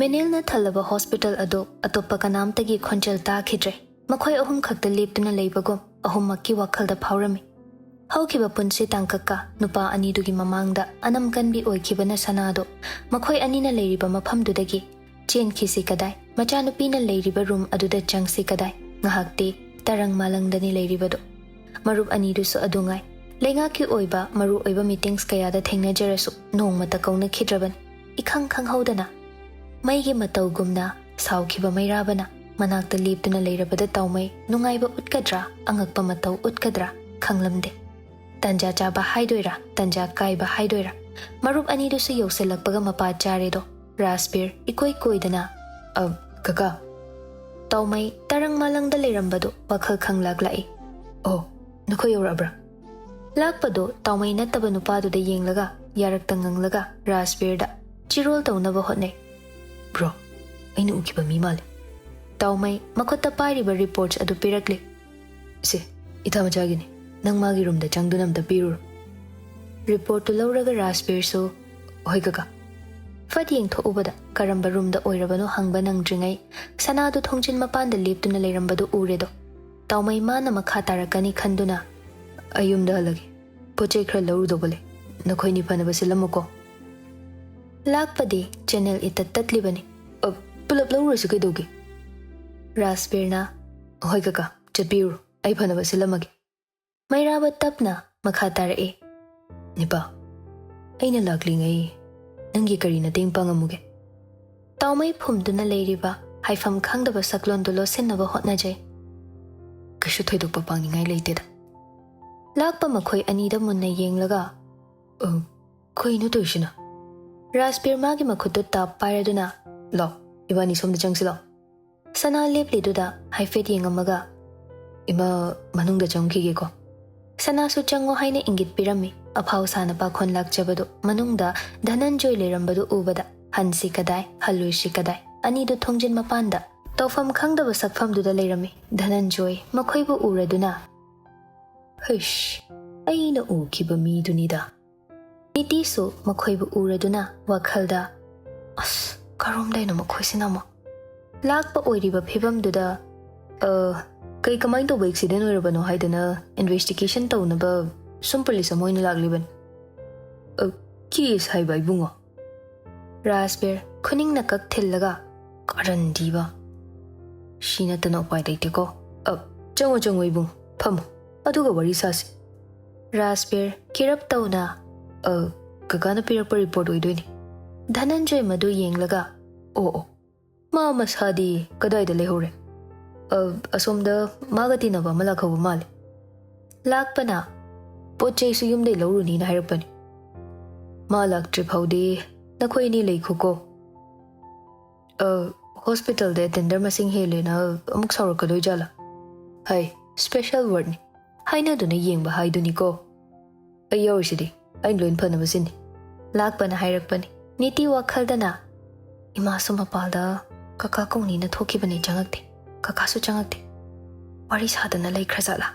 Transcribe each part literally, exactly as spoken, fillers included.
ꯃꯦꯅꯦꯜꯅ ꯊꯜꯂꯕ ꯍꯣꯁꯄꯤꯇꯥꯜ ꯑꯗꯨ ꯑꯇꯣꯞꯄ ꯀꯅꯥꯝꯇꯒꯤ ꯈꯣꯟꯖꯦꯜ ꯇꯥꯈꯤꯗ꯭ꯔꯦ꯫ ꯃꯈꯣꯏ ꯑꯍꯨꯝ ꯈꯛꯇ ꯂꯦꯞꯇꯨꯅ ꯂꯩꯕꯒꯨꯝ ꯑꯍꯨꯝꯃꯛꯀꯤ ꯋꯥꯈꯜꯗ ꯐꯥꯎꯔꯝꯃꯤ꯫ ꯍꯧꯈꯤꯕ ꯄꯨꯟꯁꯤ ꯇꯥꯡꯀꯛꯀ ꯅꯨꯄꯥ ꯑꯅꯤꯗꯨꯒꯤ ꯃꯃꯥꯡꯗ ꯑꯅꯝ ꯀꯟꯕꯤ ꯑꯣꯏꯈꯤꯕꯅ ꯁꯅꯥꯗꯣ ꯃꯈꯣꯏ ꯑꯅꯤꯅ ꯂꯩꯔꯤꯕ ꯃꯐꯝꯗꯨꯗꯒꯤ ꯆꯦꯟꯈꯤꯁꯤ ꯀꯗꯥꯏ? ꯃꯆꯥꯅꯨꯄꯤꯅ ꯂꯩꯔꯤꯕ ꯔꯨꯝ ꯑꯗꯨꯗ ꯆꯪꯁꯤ ꯀꯗꯥꯏ? ꯉꯥꯏꯍꯥꯛꯇꯤ ꯇꯔꯪ ꯃꯥꯂꯪꯗꯅꯤ ꯂꯩꯔꯤꯕꯗꯣ꯫ ꯃꯔꯨꯞ ꯑꯅꯤꯗꯨꯁꯨ ꯑꯗꯨ ꯉꯥꯏ꯫ ꯂꯩꯉꯥꯛꯀꯤ ꯑꯣꯏꯕ ꯃꯔꯨ ꯑꯣꯏꯕ ꯃꯤꯇꯤꯡꯁ ꯀꯌꯥꯗ ꯊꯦꯡꯅꯖꯔꯁꯨ ꯅꯣꯡꯃꯇ ꯀꯧꯅꯈꯤꯗ꯭ꯔꯕꯅꯤ꯫ ꯏꯈꯪ ꯈꯪꯍꯧꯗꯅ ꯃꯩꯒꯤ ꯃꯇꯧꯒꯨꯝꯅ ꯁꯥꯎꯈꯤꯕ ꯃꯩꯔꯥꯕꯅ ꯃꯅꯥꯛꯇ ꯂꯦꯞꯇꯨꯅ ꯂꯩꯔꯕꯗ ꯇꯥꯎꯃꯩ ꯅꯨꯡꯉꯥꯏꯕ ꯎꯠꯀꯗ꯭ꯔꯥ, ꯑꯉꯛꯄ ꯃꯇꯧ ꯎꯠꯀꯗ꯭ꯔꯥ ꯈꯪꯂꯝꯗꯦ꯫ ꯇꯟꯖꯥ ꯆꯥꯕ ꯍꯥꯏꯗꯣꯏꯔꯥ, ꯇꯟꯖꯥ ꯀꯥꯏꯕ ꯍꯥꯏꯗꯣꯏꯔꯥ, ꯃꯔꯨꯞ ꯑꯅꯤꯗꯨꯁꯨ ꯌꯧꯁꯤꯜꯂꯛꯄꯒ ꯃꯄꯥ ꯆꯥꯔꯦꯗꯣ꯫ ꯔꯥꯖꯕꯤꯔ ꯏꯀꯣꯏ ꯀꯣꯏꯗꯅ, "ꯑ, ꯀꯀꯥ?" ꯇꯥꯎꯃꯩ ꯇꯔꯪ ꯃꯥꯂꯪꯗ ꯂꯩꯔꯝꯕꯗꯨ ꯋꯥꯈꯜ ꯈꯪꯂꯥꯛ ꯂꯥꯛꯏ꯫ "ꯑꯣ, ꯅꯈꯣꯏ ꯌꯧꯔꯛꯑꯕ꯭ꯔꯥ?" ꯂꯥꯛꯄꯗꯨ ꯇꯥꯎꯃꯩ ꯅꯠꯇꯕ ꯅꯨꯄꯥꯗꯨꯗ ꯌꯦꯡꯂꯒ ꯌꯥꯔꯛꯇ ꯉꯪꯂꯒ ꯔꯥꯖꯕꯤꯔꯗ ꯆꯤꯔꯣꯜ ꯇꯧꯅꯕ ꯍꯣꯠꯅꯩ꯫ "ꯕ꯭ꯔꯣ, ꯑꯩꯅ ꯎꯈꯤꯕ ꯃꯤ ꯃꯥꯜꯂꯦ꯫" ꯇꯥꯎꯃꯩ ꯃꯈꯨꯠꯇ ꯄꯥꯏꯔꯤꯕ ꯔꯤꯄꯣꯔꯠꯁ ꯑꯗꯨ ꯄꯤꯔꯛꯂꯤ꯫ "ꯁꯦ, ꯏꯊꯥ ꯃꯆꯥꯒꯤꯅꯤ꯫ ꯅꯪ ꯃꯥꯒꯤ ꯔꯨꯝꯗ ꯆꯪꯗꯨꯅ ꯑꯝꯇ ꯄꯤꯔꯨꯔꯣ꯫" ꯔꯤꯄꯣꯔꯠꯇꯨ ꯂꯧꯔꯒ ꯔꯥꯖꯕꯤꯔꯁꯨ, "ꯍꯣꯏ ꯀꯀꯥ꯫" ꯐꯠ ꯌꯦꯡꯊꯣꯛꯎꯕꯗ ꯀꯔꯝꯕ ꯔꯨꯝꯗ ꯑꯣꯏꯔꯕꯅꯣ ꯍꯪꯕ ꯅꯪꯗ꯭ꯔꯤꯉꯩ ꯁꯅꯥꯗꯨ ꯊꯣꯡꯖꯤꯟ ꯃꯄꯥꯟꯗ ꯂꯦꯞꯇꯨꯅ ꯂꯩꯔꯝꯕꯗꯨ ꯎꯔꯦꯗꯣ꯫ ꯇꯥꯎꯃꯩ ꯃꯥꯅ ꯃꯈꯥ ꯇꯥꯔꯛꯀꯅꯤ ꯈꯟꯗꯨꯅ, "ꯑꯩ ꯌꯨꯝꯗ ꯍꯜꯂꯒꯦ꯫ ꯄꯣꯠ ꯆꯩ ꯈꯔ ꯂꯧꯔꯨꯗꯧꯕ ꯂꯩ꯫ ꯅꯈꯣꯏꯅꯤ ꯐꯅꯕ ꯁꯤꯜꯂꯝꯃꯨꯀꯣ꯫" ꯂꯥꯛꯄꯗꯤ ꯆꯦꯅꯦꯜ ꯏꯇꯠ ꯇꯠꯂꯤꯕꯅꯤ꯫ "ꯑ, ꯄꯨꯂꯞ ꯂꯧꯔꯨꯔꯁꯤ ꯀꯩꯗꯧꯒꯦ?" ꯔꯥꯖꯕꯤꯔꯅ, "ꯍꯣꯏ ꯀꯀꯥ, ꯆꯠꯄꯤꯔꯨꯔꯣ꯫ ꯑꯩ ꯐꯅꯕ ꯁꯤꯜꯂꯝꯃꯒꯦ꯫" ꯃꯩꯔꯥꯕ ꯇꯞꯅ ꯃꯈꯥ ꯇꯥꯔꯛꯏ꯫ "ꯅꯤꯄꯥ, ꯑꯩꯅ ꯂꯥꯛꯂꯤꯉꯩ ꯅꯪꯒꯤ ꯀꯔꯤ ꯃꯇꯦꯡ ꯄꯥꯡꯉꯝꯃꯨꯒꯦ?" ꯇꯥꯎꯃꯩ ꯐꯨꯝꯗꯨꯅ ꯂꯩꯔꯤꯕ ꯍꯥꯏꯐꯝ ꯈꯪꯗꯕ ꯁꯛꯂꯣꯟꯗꯨ ꯂꯣꯠꯁꯤꯟꯅꯕ ꯍꯣꯠꯅꯖꯩ꯫ "ꯀꯩꯁꯨ ꯊꯣꯏꯗꯣꯛꯄ ꯄꯥꯡꯅꯤꯡꯉꯥꯏ ꯂꯩꯇꯦꯗ꯫" ꯂꯥꯛꯄ ꯃꯈꯣꯏ ꯑꯅꯤꯗ ꯃꯨꯟꯅ ꯌꯦꯡꯂꯒ, "ꯑ, ꯀꯩꯅꯣ ꯇꯧꯔꯤꯁꯤꯅ?" ꯔꯥꯖꯕꯤꯔ ꯃꯥꯒꯤ ꯃꯈꯨꯠꯇꯨ ꯇꯥꯞ ꯄꯥꯏꯔꯗꯨꯅ, "ꯂꯥꯎ, ꯏꯕꯥꯅꯤ ꯁꯣꯝꯗ ꯆꯪꯁꯤ ꯂꯥꯎ꯫" ꯁꯅꯥ ꯂꯦꯞꯂꯤꯗꯨꯗ ꯍꯥꯏꯐꯦꯠ ꯌꯦꯡꯉꯝꯃꯒ, "ꯏꯃꯥ, ꯃꯅꯨꯡꯗ ꯆꯪꯈꯤꯒꯦꯀꯣ꯫" ꯁꯅꯥꯁꯨ ꯆꯪꯉꯣ ꯍꯥꯏꯅ ꯏꯪꯒꯤꯠ ꯄꯤꯔꯝꯃꯤ꯫ ꯑꯐꯥꯎ ꯁꯥꯅ ꯄꯥꯈꯣꯟ ꯂꯥꯛꯆꯕꯗꯨ ꯃꯅꯨꯡꯗ ꯙꯅꯟꯖꯣꯏ ꯂꯩꯔꯝꯕꯗꯨ ꯎꯕꯗ ꯍꯟꯁꯤ ꯀꯗꯥꯏ, ꯍꯜꯂꯣꯏꯁꯤ ꯀꯗꯥꯏ, ꯑꯅꯤꯗꯨ ꯊꯣꯡꯖꯤꯟ ꯃꯄꯥꯟꯗ ꯇꯧꯐꯝ ꯈꯪꯗꯕ ꯁꯛꯐꯝꯗꯨꯗ ꯂꯩꯔꯝꯃꯤ꯫ ꯙꯅꯟꯖꯣꯏ ꯃꯈꯣꯏꯕꯨ ꯎꯔꯗꯨꯅ, "ꯍꯩꯁ, ꯑꯩꯅ ꯎꯈꯤꯕ ꯃꯤꯗꯨꯅꯤꯗ꯫" ꯅꯤꯇꯤꯁꯨ ꯃꯈꯣꯏꯕꯨ ꯎꯔꯗꯨꯅ ꯋꯥꯈꯜꯗ, "ꯑꯁ, ꯀꯔꯣꯝꯗꯩꯅꯣ ꯃꯈꯣꯏꯁꯤꯅ ꯑꯃꯨꯛ? ꯂꯥꯛꯄ ꯑꯣꯏꯔꯤꯕ ꯐꯤꯕꯝꯗꯨꯗ, "ꯑ, ꯀꯩ, ꯀꯃꯥꯏꯅ ꯇꯧꯕ ꯑꯦꯛꯁꯤꯗꯦꯟ ꯑꯣꯏꯔꯕꯅꯣ?" ꯍꯥꯏꯗꯅ ꯏꯟꯚꯦꯁꯇꯤꯒꯦꯁꯟ ꯇꯧꯅꯕ ꯁꯨꯝ ꯄꯨꯂꯤꯁ ꯑꯃ ꯑꯣꯏꯅ ꯂꯥꯛꯂꯤꯕꯅꯤ꯫ "ꯑ, ꯀꯦꯁ ꯍꯥꯏꯕ ꯏꯕꯨꯡꯉꯣ?" ꯔꯥꯖꯕꯤꯔ ꯈꯨꯅꯤꯡꯅ ꯀꯛ ꯊꯤꯜꯂꯒ, "ꯀꯔꯟꯗꯤꯕ! ꯁꯤ ꯅꯠꯇꯅ ꯎꯄꯥꯏ ꯂꯩꯇꯦꯀꯣ꯫ ꯑ, ꯆꯪꯉꯣ, ꯆꯪꯉꯣ ꯏꯕꯨꯡꯉꯣ, ꯐꯝꯃꯣ, ꯑꯗꯨꯒ ꯋꯥꯔꯤ ꯁꯥꯁꯤ꯫" ꯔꯥꯖꯕꯤꯔ ꯀꯤꯔꯞ ꯇꯧꯅ, "ꯑ, ꯀꯀꯥꯅ ꯄꯤꯔꯛꯄ ꯔꯤꯄꯣꯔꯠ ꯑꯣꯏꯗꯣꯏꯅꯤ꯫" ꯙꯅꯟꯖꯣꯏ ꯃꯗꯨ ꯌꯦꯡꯂꯒ, "ꯑꯣ, ꯑꯣ, ꯃꯥ ꯃꯁꯥꯗꯤ ꯀꯗꯥꯏꯗ ꯂꯩꯍꯧꯔꯦ?" "ꯑ, ꯑꯁꯣꯝꯗ ꯃꯥꯒ ꯇꯤꯟꯅꯕ ꯑꯃ ꯂꯥꯛꯍꯧꯕ ꯃꯥꯜꯂꯦ꯫" ꯂꯥꯛꯄꯅ, "ꯄꯣꯠ ꯆꯩꯁꯨ ꯌꯨꯝꯗꯩ ꯂꯧꯔꯨꯅꯤꯅ ꯍꯥꯏꯔꯛꯄꯅꯤ꯫" "ꯃꯥ ꯂꯥꯛꯇ꯭ꯔꯤ ꯐꯥꯎꯗꯤ ꯅꯈꯣꯏ ꯑꯅꯤ ꯂꯩꯈꯣꯀꯣ꯫" "ꯑ, ꯍꯣꯁꯄꯤꯇꯥꯜꯗ ꯑꯦꯇꯦꯟꯗꯔ ꯃꯁꯤꯡ ꯍꯦꯜꯂꯦꯅ ꯑꯃꯨꯛ ꯁꯥꯎꯔꯛꯀꯗꯣꯏ ꯖꯥꯠꯂꯥ?" "ꯍꯩ, ꯁ꯭ꯄꯦꯁꯦꯜ ꯋꯥꯔꯗꯅꯤ, ꯍꯥꯏꯅꯗꯨꯅ ꯌꯦꯡꯕ ꯍꯥꯏꯗꯨꯅꯤꯀꯣ꯫ ꯑꯩ ꯌꯥꯎꯔꯤꯁꯤꯗꯤ, ꯑꯩꯅ ꯂꯣꯏ ꯐꯅꯕ ꯁꯤꯟꯅꯤ꯫" ꯂꯥꯛꯄꯅ ꯍꯥꯏꯔꯛꯄꯅꯤ꯫ ꯅꯤꯇꯤ ꯋꯥꯈꯜꯗꯅ, "ꯏꯃꯥꯁꯨ ꯃꯄꯥꯜꯗ ꯀꯀꯥ ꯀꯧꯅꯤꯅ ꯊꯣꯛꯈꯤꯕꯅꯤ, ꯆꯪꯉꯛꯇꯦ꯫ ꯀꯀꯥꯁꯨ ꯆꯪꯉꯛꯇꯦ꯫ ꯋꯥꯔꯤ ꯁꯥꯗꯅ ꯂꯩꯈ꯭ꯔꯖꯥꯠꯂꯥ?"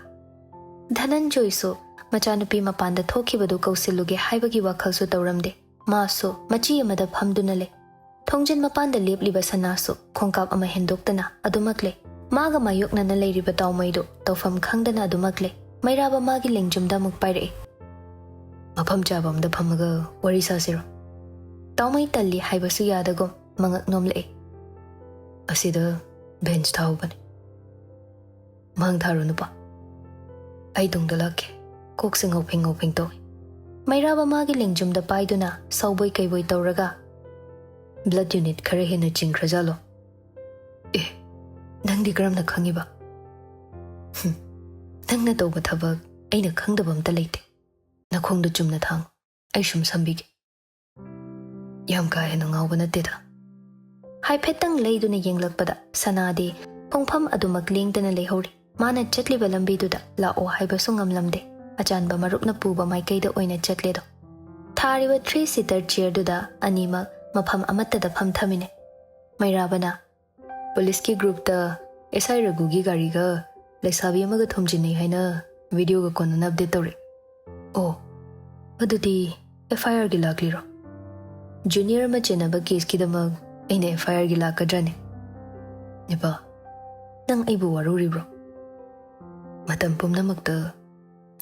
ꯙꯅꯟꯖꯣꯏꯁꯨ ꯃꯆꯥꯅꯨꯄꯤ ꯃꯄꯥꯟꯗ ꯊꯣꯛꯈꯤꯕꯗꯨ ꯀꯧꯁꯤꯜꯂꯨꯒꯦ ꯍꯥꯏꯕꯒꯤ ꯋꯥꯈꯜꯁꯨ ꯇꯧꯔꯝꯗꯦ꯫ ꯃꯥꯁꯨ ꯃꯆꯤ ꯑꯃꯗ ꯐꯝꯗꯨꯅ ꯂꯩ꯫ ꯊꯣꯡꯖꯤꯟ ꯃꯄꯥꯟꯗ ꯂꯦꯞꯂꯤꯕ ꯁꯅꯥꯁꯨ ꯈꯣꯡꯀꯥꯞ ꯑꯃ ꯍꯦꯟꯗꯣꯛꯇꯅ ꯑꯗꯨꯃꯛ ꯂꯩ꯫ ꯃꯥꯒ ꯃꯥꯌꯣꯛꯅꯅ ꯂꯩꯔꯤꯕ ꯇꯥꯎꯃꯩꯗꯨ ꯇꯧꯐꯝ ꯈꯪꯗꯅ ꯑꯗꯨꯃꯛ ꯂꯩ꯫ ꯃꯩꯔꯥꯕ ꯃꯥꯒꯤ ꯂꯦꯡꯖꯨꯝꯗ ꯑꯃꯨꯛ ꯄꯥꯏꯔꯛꯏ꯫ "ꯃꯐꯝ ꯆꯥꯕ ꯑꯃꯗ ꯐꯝꯃꯒ ꯋꯥꯔꯤ ꯁꯥꯁꯤꯔꯣ?" ꯇꯥꯎꯃꯩ ꯇꯜꯂꯤ ꯍꯥꯏꯕꯁꯨ ꯌꯥꯗꯒꯨꯝ ꯃꯉꯛ ꯅꯣꯝꯂꯛꯏ꯫ "ꯑꯁꯤꯗ ꯕꯦꯟꯆ ꯊꯥꯍꯧꯕꯅꯤ꯫ ꯃꯥꯡ ꯊꯥꯔꯣ ꯅꯨꯄꯥ꯫ ꯑꯩ ꯇꯨꯡꯗ ꯂꯥꯛꯀꯦ꯫" ꯀꯣꯛꯁꯦ ꯉꯧꯐꯦꯡ ꯉꯧꯐꯦꯡ ꯇꯧꯏ꯫ ꯃꯩꯔꯥꯕ ꯃꯥꯒꯤ ꯂꯦꯡꯖꯨꯝꯗ ꯄꯥꯏꯗꯨꯅ ꯁꯥꯎꯕꯣꯏ ꯀꯩꯕꯣꯏ ꯇꯧꯔꯒ, "ꯕ꯭ꯂꯗ ꯌꯨꯅꯤꯠ ꯈꯔ ꯍꯦꯟꯅ ꯆꯤꯡꯈ꯭ꯔꯖꯥꯠꯂꯣ?" "ꯑꯦ, ꯅꯪꯗꯤ ꯀꯔꯝꯅ ꯈꯪꯉꯤꯕ?" "ꯍꯨꯝ, ꯅꯪꯅ ꯇꯧꯕ ꯊꯕꯛ ꯑꯩꯅ ꯈꯪꯗꯕ ꯑꯝꯇ ꯂꯩꯇꯦ꯫ ꯅꯈꯣꯡꯗ ꯆꯨꯝꯅ ꯊꯥꯡꯉꯨ, ꯑꯩ ꯁꯨꯝ ꯁꯝꯕꯤꯒꯦ꯫" "ꯌꯥꯝ ꯀꯥ ꯍꯦꯟꯅ ꯉꯥꯎꯕ ꯅꯠꯇꯦꯗ꯫" ꯍꯥꯏꯐꯦꯠꯇꯪ ꯂꯩꯗꯨꯅ ꯌꯦꯡꯂꯛꯄꯗ ꯁꯅꯥꯗꯤ ꯈꯣꯡꯐꯝ ꯑꯗꯨꯃꯛ ꯂꯦꯡꯗꯅ ꯂꯩꯍꯧꯔꯤ꯫ ꯃꯥꯅ ꯆꯠꯂꯤꯕ ꯂꯝꯕꯤꯗꯨꯗ ꯂꯥꯛꯑꯣ ꯍꯥꯏꯕꯁꯨ ꯉꯝꯂꯝꯗꯦ꯫ ꯑꯆꯥꯟꯕ ꯃꯔꯨꯞꯅ ꯄꯨꯕ ꯃꯥꯏꯀꯩꯗ ꯑꯣꯏꯅ ꯆꯠꯂꯦꯗꯣ꯫ ꯊꯥꯔꯤꯕ ꯊ꯭ꯔꯤ ꯁꯤꯇꯔ ꯆꯤꯌꯔꯗꯨꯗ ꯑꯅꯤꯃꯛ ꯃꯐꯝ ꯑꯃꯠꯇꯗ ꯐꯝꯊꯃꯤꯟꯅꯩ꯫ ꯃꯩꯔꯥꯕꯅ, "ꯄꯨꯂꯤꯁꯀꯤ ꯒ꯭ꯔꯨꯞꯇ ꯑꯦꯁ ꯑꯥꯏ ꯔꯘꯨꯒꯤ ꯒꯥꯔꯤꯒ ꯂꯩꯁꯥꯕꯤ ꯑꯃꯒ ꯊꯣꯝꯖꯤꯟꯅꯩ ꯍꯥꯏꯅ ꯚꯤꯗꯤꯑꯣꯒ ꯀꯣꯟꯅꯅ ꯑꯞꯗꯦꯠ ꯇꯧꯔꯦ꯫" "ꯑꯣ, ꯑꯗꯨꯗꯤ ꯑꯦꯐ ꯑꯥꯏ ꯑꯥꯔꯒꯤ ꯂꯥꯛꯂꯤꯔꯣ?" "ꯖꯨꯅꯤꯌꯔ ꯑꯃ ꯆꯦꯟꯅꯕ ꯀꯦꯁꯀꯤꯗꯃꯛ ꯑꯩꯅ F I R ꯒꯤ ꯂꯥꯛꯀꯗ꯭ꯔꯅꯦ? ꯅꯤꯄꯥ, ꯅꯪ ꯑꯩꯕꯨ ꯋꯥꯔꯧꯔꯤꯕ꯭ꯔꯣ? ꯃꯇꯝ ꯄꯨꯝꯅꯃꯛꯇ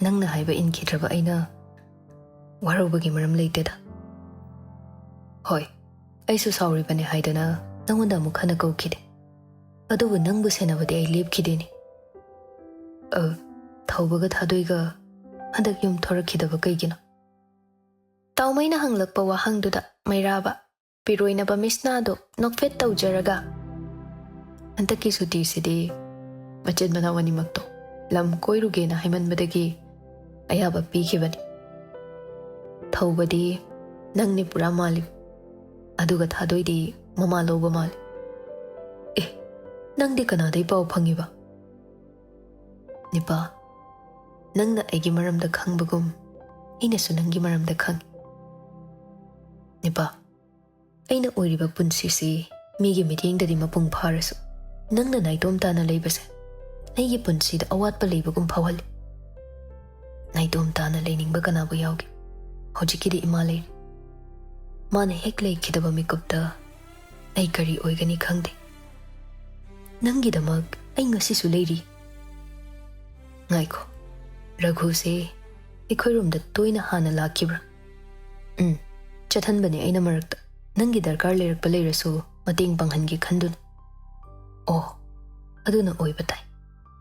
ꯅꯪꯅ ꯍꯥꯏꯕ ꯏꯟꯈꯤꯗ꯭ꯔꯕ ꯑꯩꯅ ꯋꯥꯔꯧꯕꯒꯤ ꯃꯔꯝ ꯂꯩꯇꯦꯗ꯫ ꯍꯣꯏ, ꯑꯩꯁꯨ ꯁꯥꯎꯔꯤꯕꯅꯦ ꯍꯥꯏꯗꯅ ꯅꯪꯉꯣꯟꯗ ꯑꯃꯨꯛ ꯍꯟꯅ ꯀꯧꯈꯤꯗꯦ꯫ ꯑꯗꯨꯕꯨ ꯅꯪꯕꯨ ꯁꯦꯟꯅꯕꯗꯤ ꯑꯩ ꯂꯦꯞꯈꯤꯗꯦꯅꯦ꯫ ꯑ, ꯊꯧꯕꯒ ꯊꯥꯗꯣꯏꯒ ꯍꯟꯗꯛ ꯌꯨꯝ ꯊꯣꯔꯛꯈꯤꯗꯕ ꯀꯩꯒꯤꯅꯣ? ꯇꯥꯎꯃꯩꯅ ꯍꯪꯂꯛꯄ ꯋꯥꯍꯪꯗꯨꯗ ꯃꯩꯔꯥꯕ ꯄꯤꯔꯣꯏꯅꯕ ꯃꯤꯁꯅꯥꯗꯣ ꯅꯣꯛꯐꯦꯠ ꯇꯧꯖꯔꯒ, "ꯍꯟꯗꯛꯀꯤ ꯁꯨꯇꯤꯁꯤꯗꯤ ꯃꯆꯤꯟ ꯃꯅꯥꯎ ꯑꯅꯤꯃꯛꯇꯣ ꯂꯝ ꯀꯣꯏꯔꯨꯒꯦꯅ ꯍꯥꯏꯃꯟꯕꯗꯒꯤ ꯑꯌꯥꯕ ꯄꯤꯈꯤꯕꯅꯤ꯫ ꯊꯧꯕꯗꯤ ꯅꯪꯅꯤ ꯄꯨꯔꯥ ꯃꯥꯜꯂꯤ, ꯑꯗꯨꯒ ꯊꯥꯗꯣꯏꯗꯤ ꯃꯃꯥ ꯂꯧꯕ ꯃꯥꯜꯂꯤ꯫ ꯑꯦ, ꯅꯪꯗꯤ ꯀꯅꯥꯗꯩ ꯄꯥꯎ ꯐꯪꯉꯤꯕ?" "ꯅꯤꯄꯥ, ꯅꯪꯅ ꯑꯩꯒꯤ ꯃꯔꯝꯗ ꯈꯪꯕꯒꯨꯝ ꯑꯩꯅꯁꯨ ꯅꯪꯒꯤ ꯃꯔꯝꯗ ꯈꯪꯉꯤ꯫ ꯅꯤꯄꯥ, ꯑꯩꯅ ꯑꯣꯏꯔꯤꯕ ꯄꯨꯟꯁꯤꯁꯤ ꯃꯤꯒꯤ ꯃꯤꯠꯌꯦꯡꯗꯗꯤ ꯃꯄꯨꯡ ꯐꯥꯔꯁꯨ, ꯅꯪꯅ ꯅꯥꯏꯇꯣꯝ ꯇꯥꯅ ꯂꯩꯕꯁꯦ ꯑꯩꯒꯤ ꯄꯨꯟꯁꯤꯗ ꯑꯋꯥꯠꯄ ꯂꯩꯕꯒꯨꯝ ꯐꯥꯎꯍꯜꯂꯤ꯫ ꯅꯥꯏꯇꯣꯝ ꯇꯥꯅ ꯂꯩꯅꯤꯡꯕ ꯀꯅꯥꯕꯨ ꯌꯥꯎꯒꯦ? ꯍꯧꯖꯤꯛꯀꯤꯗꯤ ꯏꯃꯥ ꯂꯩꯔꯤ꯫ ꯃꯥꯅ ꯍꯦꯛ ꯂꯩꯈꯤꯗꯕ ꯃꯤꯀꯨꯞꯇ ꯑꯩ ꯀꯔꯤ ꯑꯣꯏꯒꯅꯤ ꯈꯪꯗꯦ꯫ ꯅꯪꯒꯤꯗꯃꯛ ꯑꯩ ꯉꯁꯤꯁꯨ ꯂꯩꯔꯤ꯫" "ꯉꯥꯏꯈꯣ, ꯔꯘꯨꯁꯦ ꯑꯩꯈꯣꯏꯔꯣꯝꯗ ꯇꯣꯏꯅ ꯍꯥꯟꯅ ꯂꯥꯛꯈꯤꯕ꯭ꯔꯥ?" "ꯎꯝ, ꯆꯠꯍꯟꯕꯅꯦ ꯑꯩꯅ ꯃꯔꯛꯇ꯫ ꯅꯪꯒꯤ ꯗꯔꯀꯥꯔ ꯂꯩꯔꯛꯄ ꯂꯩꯔꯁꯨ ꯃꯇꯦꯡ ꯄꯥꯡꯍꯟꯒꯦ ꯈꯟꯗꯨꯅ꯫" "ꯑꯣ, ꯑꯗꯨꯅ ꯑꯣꯏꯕ ꯇꯥꯏ꯫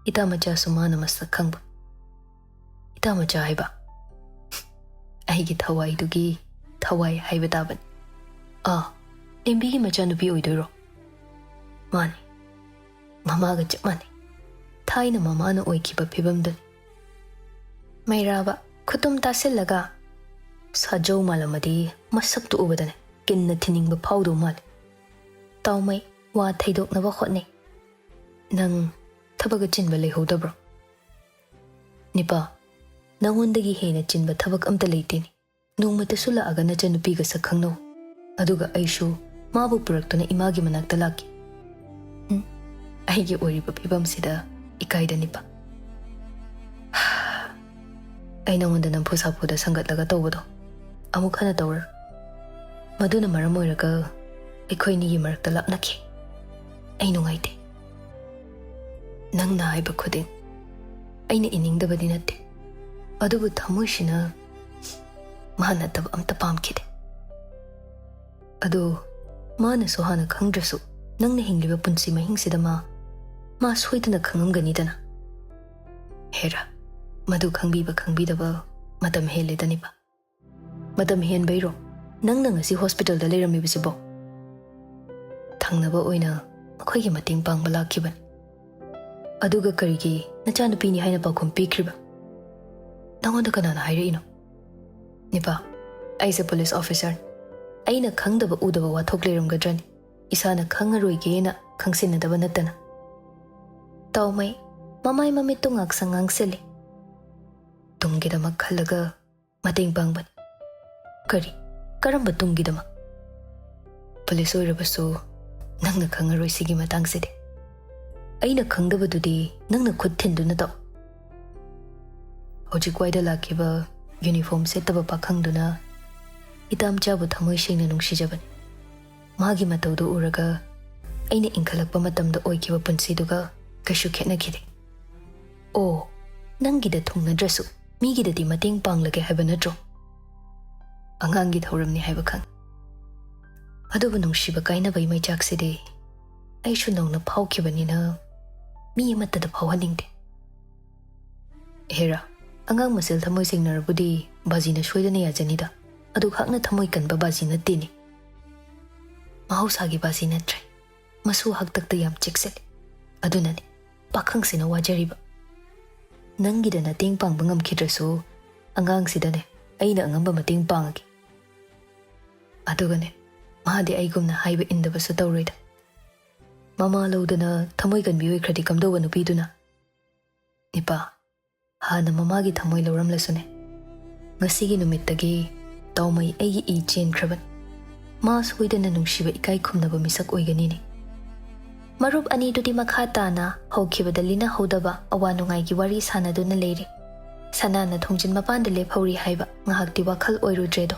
ꯏꯇꯥ ꯃꯆꯥꯁꯨ ꯃꯥꯅ ꯃꯁꯛ ꯈꯪꯕ꯫" "ꯏꯇꯥ ꯃꯆꯥ ꯍꯥꯏꯕ?" "ꯑꯩꯒꯤ ꯊꯋꯥꯏꯗꯨꯒꯤ ꯊꯋꯥꯏ ꯍꯥꯏꯕ ꯇꯥꯕꯅꯤ꯫" "ꯑꯥ, ꯂꯦꯝꯕꯤꯒꯤ ꯃꯆꯥꯅꯨꯄꯤ ꯑꯣꯏꯗꯣꯏꯔꯣ?" "ꯃꯥꯅꯤ, ꯃꯃꯥꯒ ꯆꯞ ꯃꯥꯟꯅꯩ꯫ ꯊꯥꯏꯅ ꯃꯃꯥꯅ ꯑꯣꯏꯈꯤꯕ ꯐꯤꯕꯝꯗꯨꯅꯤ꯫" ꯃꯩꯔꯥꯕ ꯈꯨꯇꯨꯝ ꯇꯥꯁꯤꯜꯂꯒ, "ꯁꯥꯖꯧ ꯃꯥꯜꯂꯝꯃꯗꯤ ꯃꯁꯛꯇꯨ ꯎꯕꯗꯅꯦ ꯀꯤꯟꯅ ꯊꯤꯟꯅꯤꯡꯕ ꯐꯥꯎꯗꯧ ꯃꯥꯜꯂꯤ꯫ ꯇꯥꯎꯃꯩ ꯋꯥ ꯊꯩꯗꯣꯛꯅꯕ ꯍꯣꯠꯅꯩ꯫ ꯅꯪ ꯊꯕꯛ ꯑꯆꯤꯟꯕ ꯂꯩꯍꯧꯗꯕ꯭ꯔꯣ?" "ꯅꯤꯄꯥ, ꯅꯉꯣꯟꯗꯒꯤ ꯍꯦꯟꯅ ꯆꯤꯟꯕ ꯊꯕꯛ ꯑꯝꯇ ꯂꯩꯇꯦꯅꯦ꯫ ꯅꯣꯡꯃꯇꯁꯨ ꯂꯥꯛꯑꯒ ꯅꯆꯟꯅꯨꯄꯤꯒ ꯁꯛ ꯈꯪꯅꯧ꯫ ꯑꯗꯨꯒ ꯑꯩꯁꯨ ꯃꯥꯕꯨ ꯄꯨꯔꯛꯇꯨꯅ ꯏꯃꯥꯒꯤ ꯃꯅꯥꯛꯇ ꯂꯥꯛꯀꯦ꯫ ꯎꯝ, ꯑꯩꯒꯤ ꯑꯣꯏꯔꯤꯕ ꯐꯤꯕꯝꯁꯤꯗ ꯏꯀꯥꯏꯗ ꯅꯤꯄꯥ꯫ ꯑꯩ ꯅꯉꯣꯟꯗ ꯅꯝꯐꯨ ꯁꯥꯐꯨꯗ ꯁꯪꯒꯠꯂꯒ ꯇꯧꯕꯗꯣ ꯑꯃꯨꯛ ꯍꯟꯅ ꯇꯧꯔꯣꯏ꯫ ꯃꯗꯨꯅ ꯃꯔꯝ ꯑꯣꯏꯔꯒ ꯑꯩꯈꯣꯏꯅꯤꯒꯤ ꯃꯔꯛꯇ ꯂꯥꯞꯅꯈꯤ꯫ ꯑꯩ ꯅꯨꯡꯉꯥꯏꯇꯦ꯫ ꯅꯪꯅ ꯍꯥꯏꯕ ꯈꯨꯗꯤꯡ ꯑꯩꯅ ꯏꯅꯤꯡꯗꯕꯗꯤ ꯅꯠꯇꯦ, ꯑꯗꯨꯕꯨ ꯊꯃꯣꯏꯁꯤꯅ ꯃꯥ ꯅꯠꯇꯕ ꯑꯝꯇ ꯄꯥꯝꯈꯤꯗꯦ꯫ ꯑꯗꯣ ꯃꯥꯅꯁꯨ ꯍꯥꯟꯅ ꯈꯪꯗ꯭ꯔꯁꯨ, ꯅꯪꯅ ꯍꯤꯡꯂꯤꯕ ꯄꯨꯟꯁꯤ ꯃꯍꯤꯡꯁꯤꯗ ꯃꯥ, ꯃꯥ ꯁꯣꯏꯗꯅ ꯈꯪꯉꯝꯒꯅꯤꯗꯅ꯫ ꯍꯦꯔꯥ, ꯃꯗꯨ ꯈꯪꯕꯤꯕ ꯈꯪꯕꯤꯗꯕ ꯃꯇꯝ ꯍꯦꯜꯂꯦꯗꯅꯤꯕ꯫ ꯃꯇꯝ ꯍꯦꯟꯕꯩꯔꯣ ꯅꯪꯅ ꯉꯁꯤ ꯍꯣꯁꯄꯤꯇꯥꯜꯗ ꯂꯩꯔꯝꯃꯤꯕꯁꯤꯕꯣ? ꯊꯪꯅꯕ ꯑꯣꯏꯅ ꯃꯈꯣꯏꯒꯤ ꯃꯇꯦꯡ ꯄꯥꯡꯕ ꯂꯥꯛꯈꯤꯕꯅꯤ꯫ ꯑꯗꯨꯒ ꯀꯔꯤꯒꯤ ꯅꯆꯥꯅꯨꯄꯤꯅꯤ ꯍꯥꯏꯅ ꯄꯥꯎꯈꯨꯝ ꯄꯤꯈ꯭ꯔꯤꯕ? ꯅꯉꯣꯟꯗ ꯀꯅꯥꯅ ꯍꯥꯏꯔꯛꯏꯅꯣ? ꯅꯤꯄꯥ, ꯑꯩꯁꯦ ꯄꯨꯂꯤꯁ ꯑꯣꯐꯤꯁꯥꯔꯅꯤ꯫ ꯑꯩꯅ ꯈꯪꯗꯕ ꯎꯗꯕ ꯋꯥꯊꯣꯛ ꯂꯩꯔꯝꯒꯗ꯭ꯔꯅꯤ? ꯏꯁꯥꯅ ꯈꯪꯉꯔꯣꯏꯒꯦꯅ ꯈꯪꯁꯤꯟꯅꯗꯕ ꯅꯠꯇꯅ꯫ ꯇꯥꯎꯃꯩ, ꯃꯃꯥꯏ ꯃꯃꯤꯠꯇꯨ ꯉꯥꯛꯁꯪ ꯉꯥꯡꯁꯤꯜꯂꯤ꯫ ꯇꯨꯡꯒꯤꯗꯃꯛ ꯈꯜꯂꯒ ꯃꯇꯦꯡ ꯄꯥꯡꯕꯅꯤ꯫ ꯀꯔꯤ? ꯀꯔꯝꯕ ꯇꯨꯡꯒꯤꯗꯃꯛ? ꯄꯨꯂꯤꯁ ꯑꯣꯏꯔꯕꯁꯨ ꯅꯪꯅ ꯈꯪꯉꯔꯣꯏ ꯁꯤꯒꯤ ꯃꯇꯥꯡꯁꯤꯗꯤ꯫ ꯑꯩꯅ ꯈꯪꯗꯕꯗꯨꯗꯤ ꯅꯪꯅ ꯈꯨꯠ ꯊꯤꯟꯗꯨꯅ ꯇꯧ꯫ ꯍꯧꯖꯤꯛ ꯋꯥꯏꯗ ꯂꯥꯛꯈꯤꯕ ꯌꯨꯅꯤꯐꯣꯔꯝ ꯁꯦꯠꯇꯕ ꯄꯥꯈꯪꯗꯨꯅ ꯏꯇꯥꯝꯆꯥꯕꯨ ꯊꯃꯣꯏ ꯁꯦꯡꯅ ꯅꯨꯡꯁꯤꯖꯕꯅꯤ꯫ ꯃꯥꯒꯤ ꯃꯇꯧꯗꯨ ꯎꯔꯒ ꯑꯩꯅ ꯏꯟꯈꯠꯂꯛꯄ ꯃꯇꯝꯗ ꯑꯣꯏꯈꯤꯕ ꯄꯨꯟꯁꯤꯗꯨꯒ ꯀꯩꯁꯨ ꯈꯦꯠꯅꯈꯤꯗꯦ꯫ ꯑꯣ, ꯅꯪꯒꯤꯗ ꯊꯨꯡꯅꯗ꯭ꯔꯁꯨ ꯃꯤꯒꯤꯗꯗꯤ ꯃꯇꯦꯡ ꯄꯥꯡꯂꯒꯦ ꯍꯥꯏꯕ ꯅꯠꯇ꯭ꯔꯣ? ꯑꯉꯥꯡꯒꯤ ꯊꯧꯔꯝꯅꯤ ꯍꯥꯏꯕ ꯈꯪꯏ꯫ ꯑꯗꯨꯕꯨ ꯅꯨꯡꯁꯤꯕ ꯀꯥꯏꯅꯕꯒꯤ ꯃꯩꯆꯥꯛꯁꯤꯗꯤ ꯑꯩꯁꯨ ꯅꯧꯅ ꯐꯥꯎꯈꯤꯕꯅꯤꯅ ꯃꯤ ꯑꯃꯠꯇꯗ ꯐꯥꯎꯍꯟꯅꯤꯡꯗꯦ꯫ ꯍꯦꯔꯥ, ꯑꯉꯥꯡ ꯃꯁꯦꯜ ꯊꯃꯣꯏ ꯁꯦꯡꯅꯔꯕꯨꯗꯤ ꯕꯥꯖꯤꯅ ꯁꯣꯏꯗꯅ ꯌꯥꯖꯅꯤꯗ꯫ ꯑꯗꯨꯈꯛꯅ ꯊꯃꯣꯏ ꯀꯟꯕ ꯕꯥꯖꯤ ꯅꯠꯇꯦꯅꯦ꯫ ꯃꯍꯧꯁꯥꯒꯤ ꯕꯥꯖꯤ ꯅꯠꯇ꯭ꯔꯦ꯫ ꯃꯁꯨ ꯍꯥꯛꯇꯛꯇ ꯌꯥꯝ ꯆꯦꯛꯁꯤꯜꯂꯤ꯫ ꯑꯗꯨꯅꯅꯤ ꯄꯥꯈꯪꯁꯤꯅ ꯋꯥꯖꯔꯤꯕ꯫ ꯅꯪꯒꯤꯗ ꯃꯇꯦꯡ ꯄꯥꯡꯕ ꯉꯝꯈꯤꯗ꯭ꯔꯁꯨ ꯑꯉꯥꯡꯁꯤꯗꯅꯦ ꯑꯩꯅ ꯑꯉꯝꯕ ꯃꯇꯦꯡ ꯄꯥꯡꯉꯒꯦ꯫ ꯑꯗꯨꯒꯅꯦ, ꯃꯥꯗꯤ ꯑꯩꯒꯨꯝꯅ ꯍꯥꯏꯕ ꯏꯟꯗꯕꯁꯨ ꯇꯧꯔꯣꯏꯗ꯫ ꯃꯃꯥ ꯂꯧꯗꯅ ꯊꯃꯣꯏ ꯀꯟꯕꯤ ꯑꯣꯏꯈ꯭ꯔꯗꯤ ꯀꯝꯗꯧꯕ ꯅꯨꯄꯤꯗꯨꯅ? ꯅꯤꯄꯥ, ꯍꯥꯟꯅ ꯃꯃꯥꯒꯤ ꯊꯃꯣꯏ ꯂꯧꯔꯝꯂꯁꯨꯅꯦ, ꯉꯁꯤꯒꯤ ꯅꯨꯃꯤꯠꯇꯒꯤ ꯇꯥꯎꯃꯩ ꯑꯩꯒꯤ ꯏ ꯆꯦꯟꯈ꯭ꯔꯕꯅꯤ꯫ ꯃꯥ ꯁꯣꯏꯗꯅ ꯅꯨꯡꯁꯤꯕ ꯏꯀꯥꯏ ꯈꯨꯝꯅꯕ ꯃꯤꯁꯛ ꯑꯣꯏꯒꯅꯤꯅꯦ꯫ ꯃꯔꯨꯞ ꯑꯅꯤꯗꯨꯗꯤ ꯃꯈꯥ ꯇꯥꯅ ꯍꯧꯈꯤꯕꯗ ꯂꯤꯅꯍꯧꯗꯕ ꯑꯋꯥ ꯅꯨꯡꯉꯥꯏꯒꯤ ꯋꯥꯔꯤ ꯁꯥꯟꯅꯗꯨꯅ ꯂꯩꯔꯤ꯫ ꯁꯅꯥꯅ ꯊꯣꯡꯖꯤꯟ ꯃꯄꯥꯟꯗ ꯂꯦꯞꯍꯧꯔꯤ ꯍꯥꯏꯕ ꯉꯥꯏꯍꯥꯛꯇꯤ ꯋꯥꯈꯜ ꯑꯣꯏꯔꯨꯗ꯭ꯔꯦꯗꯣ꯫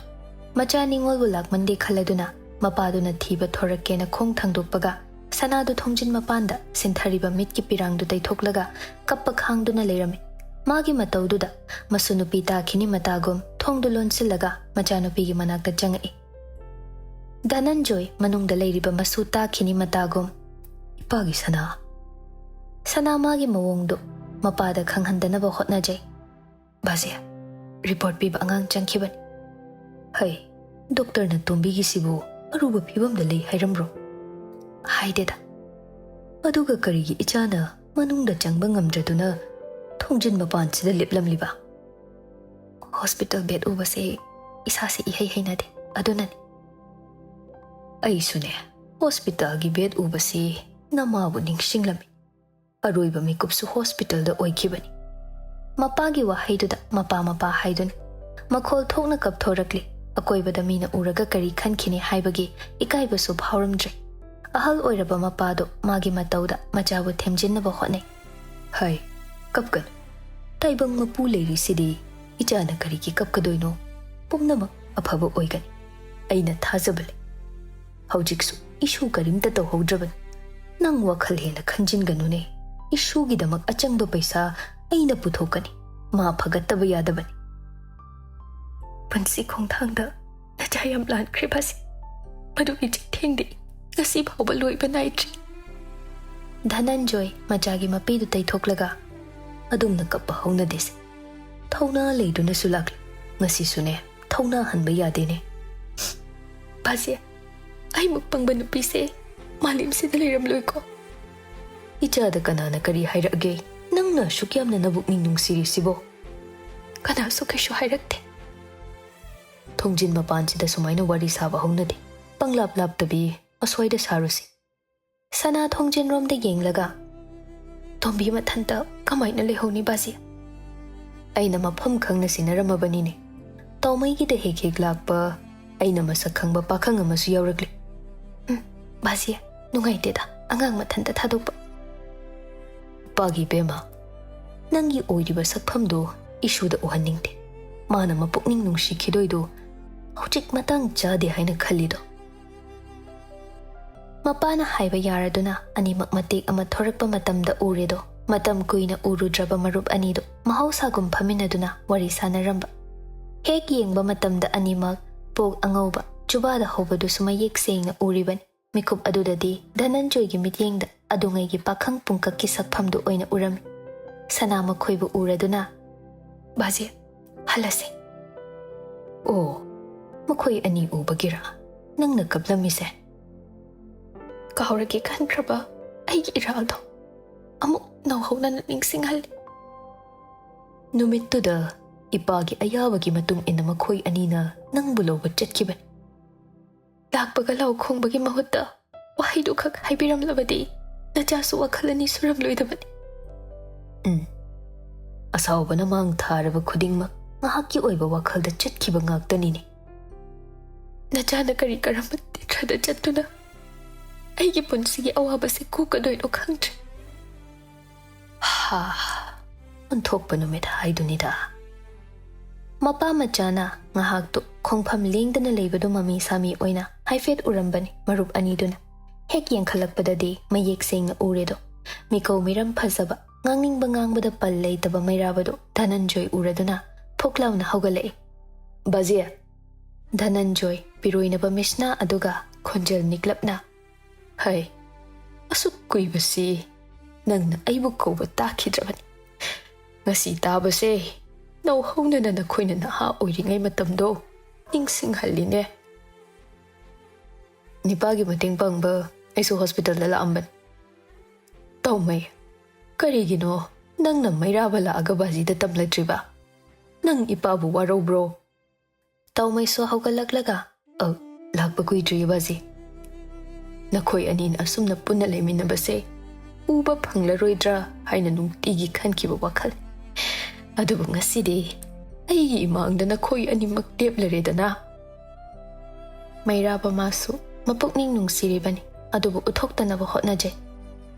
ꯃꯆꯥ ꯅꯤꯉꯣꯜꯕꯨ ꯂꯥꯛꯃꯟꯗꯦ ꯈꯜꯂꯗꯨꯅ ꯃꯄꯥꯗꯨꯅ ꯊꯤꯕ ꯊꯣꯔꯛꯀꯦꯅ ꯈꯣꯡ ꯊꯥꯡꯗꯣꯛꯄꯒ, ꯁꯅꯥꯗꯨ ꯊꯣꯡꯖꯤꯟ ꯃꯄꯥꯟꯗ ꯁꯤꯟꯊꯔꯤꯕ ꯃꯤꯠꯀꯤ ꯄꯤꯔꯥꯡꯗꯨ ꯇꯩꯊꯣꯛꯂꯒ ꯀꯞꯄ ꯈꯥꯡꯗꯨꯅ ꯂꯩꯔꯝꯃꯤ꯫ ꯃꯥꯒꯤ ꯃꯇꯧꯗꯨꯗ ꯃꯁꯨ ꯅꯨꯄꯤ ꯇꯥꯈꯤꯅꯤ ꯃꯇꯥꯒꯨꯝ ꯊꯣꯡꯗꯨ ꯂꯣꯟꯁꯤꯜꯂꯒ ꯃꯆꯥꯅꯨꯄꯤꯒꯤ ꯃꯅꯥꯛꯇ ꯆꯪꯉꯛꯏ꯫ ꯙꯅꯟꯖꯣꯏ ꯃꯅꯨꯡꯗ ꯂꯩꯔꯤꯕ ꯃꯁꯨ ꯇꯥꯈꯤꯅꯤ ꯃꯇꯥꯒꯨꯝ, "ꯏꯄꯥꯒꯤ ꯁꯅꯥ꯫" ꯁꯅꯥ ꯃꯥꯒꯤ ꯃꯑꯣꯡꯗꯨ ꯃꯄꯥꯗ ꯈꯪꯍꯟꯗꯅꯕ ꯍꯣꯠꯅꯖꯩ꯫ "ꯕꯥꯖꯦ, ꯔꯤꯄꯣꯔꯠ ꯄꯤꯕ ꯑꯉꯥꯡ ꯆꯪꯈꯤꯕꯅꯤ꯫" "ꯍꯩ, ꯗꯣꯛꯇꯔꯅ ꯇꯣꯝꯕꯤꯒꯤꯁꯤꯕꯨ ꯑꯔꯨꯕ ꯐꯤꯕꯝꯗ ꯂꯩ ꯍꯥꯏꯔꯝꯕ꯭ꯔꯣ?" "ꯍꯥꯏꯗꯦꯗ꯫" "ꯑꯗꯨꯒ ꯀꯔꯤꯒꯤ ꯏꯆꯥꯅ ꯃꯅꯨꯡꯗ ꯆꯪꯕ ꯉꯝꯗ꯭ꯔꯗꯨꯅ ꯊꯣꯡꯖꯤꯟ ꯃꯄꯥꯟꯁꯤꯗ ꯂꯦꯞꯂꯝꯂꯤꯕ?" "ꯍꯣꯁꯄꯤꯇꯥꯜ ꯕꯦꯗ ꯎꯕꯁꯦ ꯏꯁꯥꯁꯦ ꯏꯍꯩ ꯍꯩꯅꯗꯦ, ꯑꯗꯨꯅꯅꯤ꯫" "ꯑꯩꯁꯨꯅꯦ, ꯍꯣꯁꯄꯤꯇꯥꯜꯒꯤ ꯕꯦꯗ ꯎꯕꯁꯤ ꯅꯃꯥꯕꯨ ꯅꯤꯡꯁꯤꯡꯂꯝꯃꯤ꯫ ꯑꯔꯣꯏꯕ ꯃꯤꯀꯨꯞꯁꯨ ꯍꯣꯁꯄꯤꯇꯥꯜꯗ ꯑꯣꯏꯈꯤꯕꯅꯤ꯫" ꯃꯄꯥꯒꯤ ꯋꯥꯍꯩꯗꯨꯗ ꯃꯄꯥ ꯃꯄꯥ ꯍꯥꯏꯗꯨꯅꯤ꯫ ꯃꯈꯣꯜ ꯊꯣꯛꯅ ꯀꯞꯊꯣꯔꯛꯂꯤ꯫ ꯑꯀꯣꯏꯕꯗ ꯃꯤꯅ ꯎꯔꯒ ꯀꯔꯤ ꯈꯟꯈꯤꯅꯤ ꯍꯥꯏꯕꯒꯤ ꯏꯀꯥꯏꯕꯁꯨ ꯐꯥꯎꯔꯝꯗ꯭ꯔꯦ꯫ ꯑꯍꯜ ꯑꯣꯏꯔꯕ ꯃꯄꯥꯗꯨ ꯃꯥꯒꯤ ꯃꯇꯧꯗ ꯃꯆꯥꯕꯨ ꯊꯦꯝꯖꯤꯟꯅꯕ ꯍꯣꯠꯅꯩ꯫ "ꯍꯥꯏ, ꯀꯞꯀꯅꯨ꯫ ꯇꯥꯏꯕꯪ ꯃꯄꯨ ꯂꯩꯔꯤꯁꯤꯗꯤ ꯏꯆꯥꯅ ꯀꯔꯤꯒꯤ ꯀꯞꯀꯗꯣꯏꯅꯣ? ꯄꯨꯝꯅꯃꯛ ꯑꯐꯕ ꯑꯣꯏꯒꯅꯤ꯫ ꯑꯩꯅ ꯊꯥꯖꯕ ꯂꯩ꯫ ꯍꯧꯖꯤꯛꯁꯨ ꯏꯁꯨ ꯀꯔꯤꯝꯇ ꯇꯧꯍꯧꯗ꯭ꯔꯕꯅꯤ꯫ ꯅꯪ ꯋꯥꯈꯜ ꯍꯦꯟꯅ ꯈꯟꯖꯤꯟꯒꯅꯨꯅꯦ꯫ ꯏꯁꯨꯒꯤꯗꯃꯛ ꯑꯆꯪꯕ ꯄꯩꯁꯥ ꯑꯩꯅ ꯄꯨꯊꯣꯛꯀꯅꯤ꯫ ꯃꯥ ꯐꯒꯠꯇꯕ ꯌꯥꯗꯕꯅꯤ꯫" "ꯄꯨꯟꯁꯤ ꯈꯣꯡꯊꯥꯡꯗ ꯅꯆꯥ ꯌꯥꯝ ꯂꯥꯟꯈ꯭ꯔꯦ ꯕꯥꯖꯦ꯫ ꯃꯗꯨꯒꯤ ꯆꯩꯊꯦꯡꯗꯤ ꯉꯁꯤ ꯐꯥꯎꯕ ꯂꯣꯏꯕ ꯅꯥꯏꯗ꯭ꯔꯤ꯫" ꯙꯅꯟꯖꯣꯏ ꯃꯆꯥꯒꯤ ꯃꯄꯤꯗꯨ ꯇꯩꯊꯣꯛꯂꯒ, "ꯑꯗꯨꯝꯅ ꯀꯞꯄ ꯍꯧꯅꯗꯦꯁꯦ꯫ ꯊꯧꯅꯥ ꯂꯩꯗꯨꯅꯁꯨ ꯂꯥꯛꯂꯤ꯫ ꯉꯁꯤꯁꯨꯅꯦ, ꯊꯧꯅꯥ ꯍꯟꯕ ꯌꯥꯗꯦꯅꯦ꯫" "ꯕꯥꯖꯦ, ꯑꯩꯃꯨꯛ ꯄꯪꯕ ꯅꯨꯄꯤꯁꯦ ꯃꯥꯂꯦꯝꯁꯤꯗ ꯂꯩꯔꯝꯂꯣꯏꯀꯣ꯫" "ꯏꯆꯥꯗ ꯀꯅꯥꯅ ꯀꯔꯤ ꯍꯥꯏꯔꯛꯑꯒꯦ? ꯅꯪꯅ ꯑꯁꯨꯛ ꯌꯥꯝꯅ ꯅꯕꯨꯛꯅꯤꯡ ꯅꯨꯡꯁꯤꯔꯤꯁꯤꯕꯣ?" "ꯀꯅꯥꯁꯨ ꯀꯩꯁꯨ ꯍꯥꯏꯔꯛꯇꯦ꯫" "ꯊꯣꯡꯖꯤꯟ ꯃꯄꯥꯟꯁꯤꯗ ꯁꯨꯃꯥꯏꯅ ꯋꯥꯔꯤ ꯁꯥꯕ ꯍꯧꯅꯗꯦ꯫ ꯄꯪꯂꯥꯞ ꯂꯥꯞꯇꯕꯤ ꯑꯁ꯭ꯋꯥꯏꯗ ꯁꯥꯔꯨꯁꯤ꯫" ꯁꯅꯥ ꯊꯣꯡꯖꯤꯟꯔꯣꯝꯗ ꯌꯦꯡꯂꯒ, "ꯇꯣꯝꯕꯤ ꯃꯊꯟꯇ ꯀꯃꯥꯏꯅ ꯂꯩꯍꯧꯅꯤ ꯕꯥꯖꯤ? ꯑꯩꯅ ꯃꯐꯝ ꯈꯪꯅ ꯁꯤꯟꯅꯔꯝꯃꯕꯅꯤꯅꯦ꯫ ꯇꯥꯎꯃꯩꯒꯤꯗ ꯍꯦꯛ ꯍꯦꯛ ꯂꯥꯛꯄ ꯑꯩꯅ ꯃꯁꯛ ꯈꯪꯕ ꯄꯥꯈꯪ ꯑꯃꯁꯨ ꯌꯥꯎꯔꯛꯂꯤ꯫ ꯎꯝ, ꯕꯥꯖꯤ, ꯅꯨꯡꯉꯥꯏꯇꯦꯗ ꯑꯉꯥꯡ ꯃꯊꯟꯇ ꯊꯥꯗꯣꯛꯄ꯫" "ꯅꯨꯄꯥꯒꯤ ꯏꯕꯦꯝꯃ, ꯅꯪꯒꯤ ꯑꯣꯏꯔꯤꯕ ꯁꯛꯐꯝꯗꯨ ꯏꯁꯨꯗ ꯎꯍꯟꯅꯤꯡꯗꯦ꯫ ꯃꯥꯅ ꯃꯄꯨꯛꯅꯤꯡ ꯅꯨꯡꯁꯤꯈꯤꯗꯣꯏꯗꯨ ꯍꯧꯖꯤꯛ ꯃꯇꯥꯡ ꯆꯥꯗꯦ ꯍꯥꯏꯅ ꯈꯜꯂꯤꯗꯣ?" ꯃꯄꯥꯅ ꯍꯥꯏꯕ ꯌꯥꯔꯗꯨꯅ ꯑꯅꯤꯃꯛ ꯃꯇꯦꯛ ꯑꯃ ꯊꯣꯔꯛꯄ ꯃꯇꯝꯗ ꯎꯔꯦꯗꯣ, ꯃꯇꯝ ꯀꯨꯏꯅ ꯎꯔꯨꯗ꯭ꯔꯕ ꯃꯔꯨꯞ ꯑꯅꯤꯗꯨ ꯃꯍꯧꯁꯥꯒꯨꯝ ꯐꯝꯃꯤꯟꯅꯗꯨꯅ ꯋꯥꯔꯤ ꯁꯥꯟꯅꯔꯝꯕ꯫ ꯍꯦꯛ ꯌꯦꯡꯕ ꯃꯇꯝꯗ ꯑꯅꯤꯃꯛ ꯄꯣꯛ ꯑꯉꯧꯕ ꯆꯨꯕꯥꯗ ꯍꯧꯕꯗꯨꯁꯨ ꯃꯌꯦꯛ ꯁꯦꯡꯅ ꯎꯔꯤꯕꯅꯤ꯫ ꯃꯤꯀꯨꯞ ꯑꯗꯨꯗꯗꯤ ꯙꯅꯟꯖꯣꯏꯒꯤ ꯃꯤꯠꯌꯦꯡꯗ ꯑꯗꯨꯉꯩꯒꯤ ꯄꯥꯈꯪ ꯄꯨꯡꯀꯛꯀꯤ ꯁꯛꯐꯝꯗꯨ ꯑꯣꯏꯅ ꯎꯔꯝꯃꯤ꯫ ꯁꯅꯥ ꯃꯈꯣꯏꯕꯨ ꯎꯔꯗꯨꯅ, "ꯕꯥꯖꯤ, ꯍꯜꯂꯁꯤ꯫" "ꯑꯣ, ꯃꯈꯣꯏ ꯑꯅꯤ ꯎꯕꯒꯤꯔꯥ ꯅꯪꯅ ꯀꯞꯂꯝꯃꯤꯁꯦ?" "ꯀꯥꯎꯔꯒꯦ ꯈꯟꯈ꯭ꯔꯕ ꯑꯩꯒꯤ ꯏꯔꯥꯜꯗꯣ ꯑꯃꯨꯛ ꯅꯧꯍꯧꯅꯅ ꯅꯤꯡꯁꯤꯡꯍꯜꯂꯤ꯫" "ꯅꯨꯃꯤꯠꯇꯨꯗ ꯏꯄꯥꯒꯤ ꯑꯌꯥꯕꯒꯤ ꯃꯇꯨꯡ ꯏꯟꯅ ꯃꯈꯣꯏ ꯑꯅꯤꯅ ꯅꯪꯕꯨ ꯂꯧꯕ ꯆꯠꯈꯤꯕꯅꯤ꯫" "ꯂꯥꯛꯄꯒ ꯂꯥꯎ ꯈꯣꯡꯕꯒꯤ ꯃꯍꯨꯠꯇ ꯋꯥꯍꯩꯗꯨ ꯈꯛ ꯍꯥꯏꯕꯤꯔꯝꯂꯕꯗꯤ ꯅꯆꯥꯁꯨ ꯋꯥꯈꯜ ꯑꯅꯤ ꯁꯨꯔꯝꯂꯣꯏꯗꯕꯅꯤ꯫" "ꯎꯝ, ꯑꯁꯥꯎꯕꯅ ꯃꯥꯡ ꯊꯥꯔꯕ ꯈꯨꯗꯤꯡꯃꯛ ꯉꯥꯏꯍꯥꯛꯀꯤ ꯑꯣꯏꯕ ꯋꯥꯈꯜꯗ ꯆꯠꯈꯤꯕ ꯉꯥꯛꯇꯅꯤꯅꯦ꯫" "ꯅꯆꯥꯅ ꯀꯔꯤ ꯀꯔꯝꯕ ꯇꯤꯊ꯭ꯔꯗ ꯆꯠꯇꯨꯅ ꯑꯩꯒꯤ ꯄꯨꯟꯁꯤꯒꯤ ꯑꯋꯥꯕꯁꯦ ꯀꯣꯛꯀꯗꯣꯏꯅꯣ ꯈꯪꯗ꯭ꯔꯦ꯫" ꯍꯥ, ꯑꯣꯟꯊꯣꯛꯄ ꯅꯨꯃꯤꯠ ꯍꯥꯏꯗꯨꯅꯤꯗ꯫ ꯃꯄꯥ ꯃꯆꯥꯅ ꯉꯥꯏꯍꯥꯛꯇꯨ ꯈꯣꯡꯐꯝ ꯂꯦꯡꯗꯅ ꯂꯩꯕꯗꯨ ꯃꯃꯤ ꯁꯥꯃꯤ ꯑꯣꯏꯅ ꯍꯥꯏꯐꯦꯠ ꯎꯔꯝꯕꯅꯤ ꯃꯔꯨꯞ ꯑꯅꯤꯗꯨꯅ꯫ ꯍꯦꯛ ꯌꯦꯡꯈꯠꯂꯛꯄꯗꯗꯤ ꯃꯌꯦꯛ ꯁꯦꯡꯅ ꯎꯔꯦꯗꯣ꯫ ꯃꯤꯀꯧ ꯃꯤꯔꯝ ꯐꯖꯕ, ꯉꯥꯡꯅꯤꯡꯕ ꯉꯥꯡꯕꯗ ꯄꯜ ꯂꯩꯇꯕ ꯃꯩꯔꯥꯕꯗꯨ ꯙꯅꯟꯖꯣꯏ ꯎꯔꯗꯨꯅ ꯐꯨꯛ ꯂꯥꯎꯅ ꯍꯧꯒꯠꯂꯛꯏ꯫ "ꯕꯥꯖꯤ!" ꯙꯅꯟꯖꯣꯏ ꯄꯤꯔꯣꯏꯅꯕ ꯃꯤꯁꯅꯥ ꯑꯗꯨꯒ ꯈꯣꯟꯖꯦꯜ ꯅꯤꯛꯂꯞꯅ, "ꯍꯩ, ꯑꯁꯨꯛ ꯀꯨꯏꯕꯁꯤ ꯅꯪꯅ ꯑꯩꯕꯨ ꯀꯧꯕ ꯇꯥꯈꯤꯗ꯭ꯔꯕꯅꯤ꯫ ꯉꯁꯤ ꯇꯥꯕꯁꯦ ꯅꯧꯍꯧꯅꯅ ꯅꯈꯣꯏꯅ ꯅꯍꯥ ꯑꯣꯏꯔꯤꯉꯩ ꯃꯇꯝꯗꯣ ꯅꯤꯡꯁꯤꯡꯍꯜꯂꯤꯅꯦ꯫" "ꯅꯤꯄꯥꯒꯤ ꯃꯇꯦꯡ ꯄꯥꯡꯕ ꯑꯩꯁꯨ ꯍꯣꯁꯄꯤꯇꯥꯜꯗ ꯂꯥꯛꯑꯝꯕꯅꯤ꯫" "ꯇꯧꯃꯩ, ꯀꯔꯤꯒꯤꯅꯣ ꯅꯪꯅ ꯃꯩꯔꯥꯕ ꯂꯥꯛꯑꯒ ꯕꯥꯖꯤꯗ ꯇꯝꯂꯛꯇ꯭ꯔꯤꯕ? ꯅꯪ ꯏꯄꯥꯕꯨ ꯋꯥꯔꯧꯕ꯭ꯔꯣ?" ꯇꯧꯃꯩꯁꯨ ꯍꯧꯒꯠꯂꯛꯂꯒ, "ꯑ, ꯂꯥꯛꯄ ꯀꯨꯏꯗ꯭ꯔꯤꯌꯦ ꯕꯥꯖꯤ꯫ ꯅꯈꯣꯏ ꯑꯅꯤꯅ ꯑꯁꯨꯝꯅ ꯄꯨꯟꯅ ꯂꯩꯃꯤꯟꯅꯕꯁꯦ ꯎꯕ ꯐꯪꯂꯔꯣꯏꯗ꯭ꯔꯥ ꯍꯥꯏꯅ ꯅꯨꯡꯇꯤꯒꯤ ꯈꯟꯈꯤꯕ ꯋꯥꯈꯜ꯫ ꯑꯗꯨꯕꯨ ꯉꯁꯤꯗꯤ ꯑꯩꯒꯤ ꯏꯃꯥꯡꯗ ꯅꯈꯣꯏ ꯑꯅꯤꯃꯛ ꯂꯦꯞꯂꯔꯦꯗꯅ꯫" ꯃꯩꯔꯥꯕ ꯃꯥꯁꯨ ꯃꯄꯨꯛꯅꯤꯡ ꯅꯨꯡꯁꯤꯔꯤꯕꯅꯤ, ꯑꯗꯨꯕꯨ ꯎꯠꯊꯣꯛꯇꯅꯕ ꯍꯣꯠꯅꯖꯩ꯫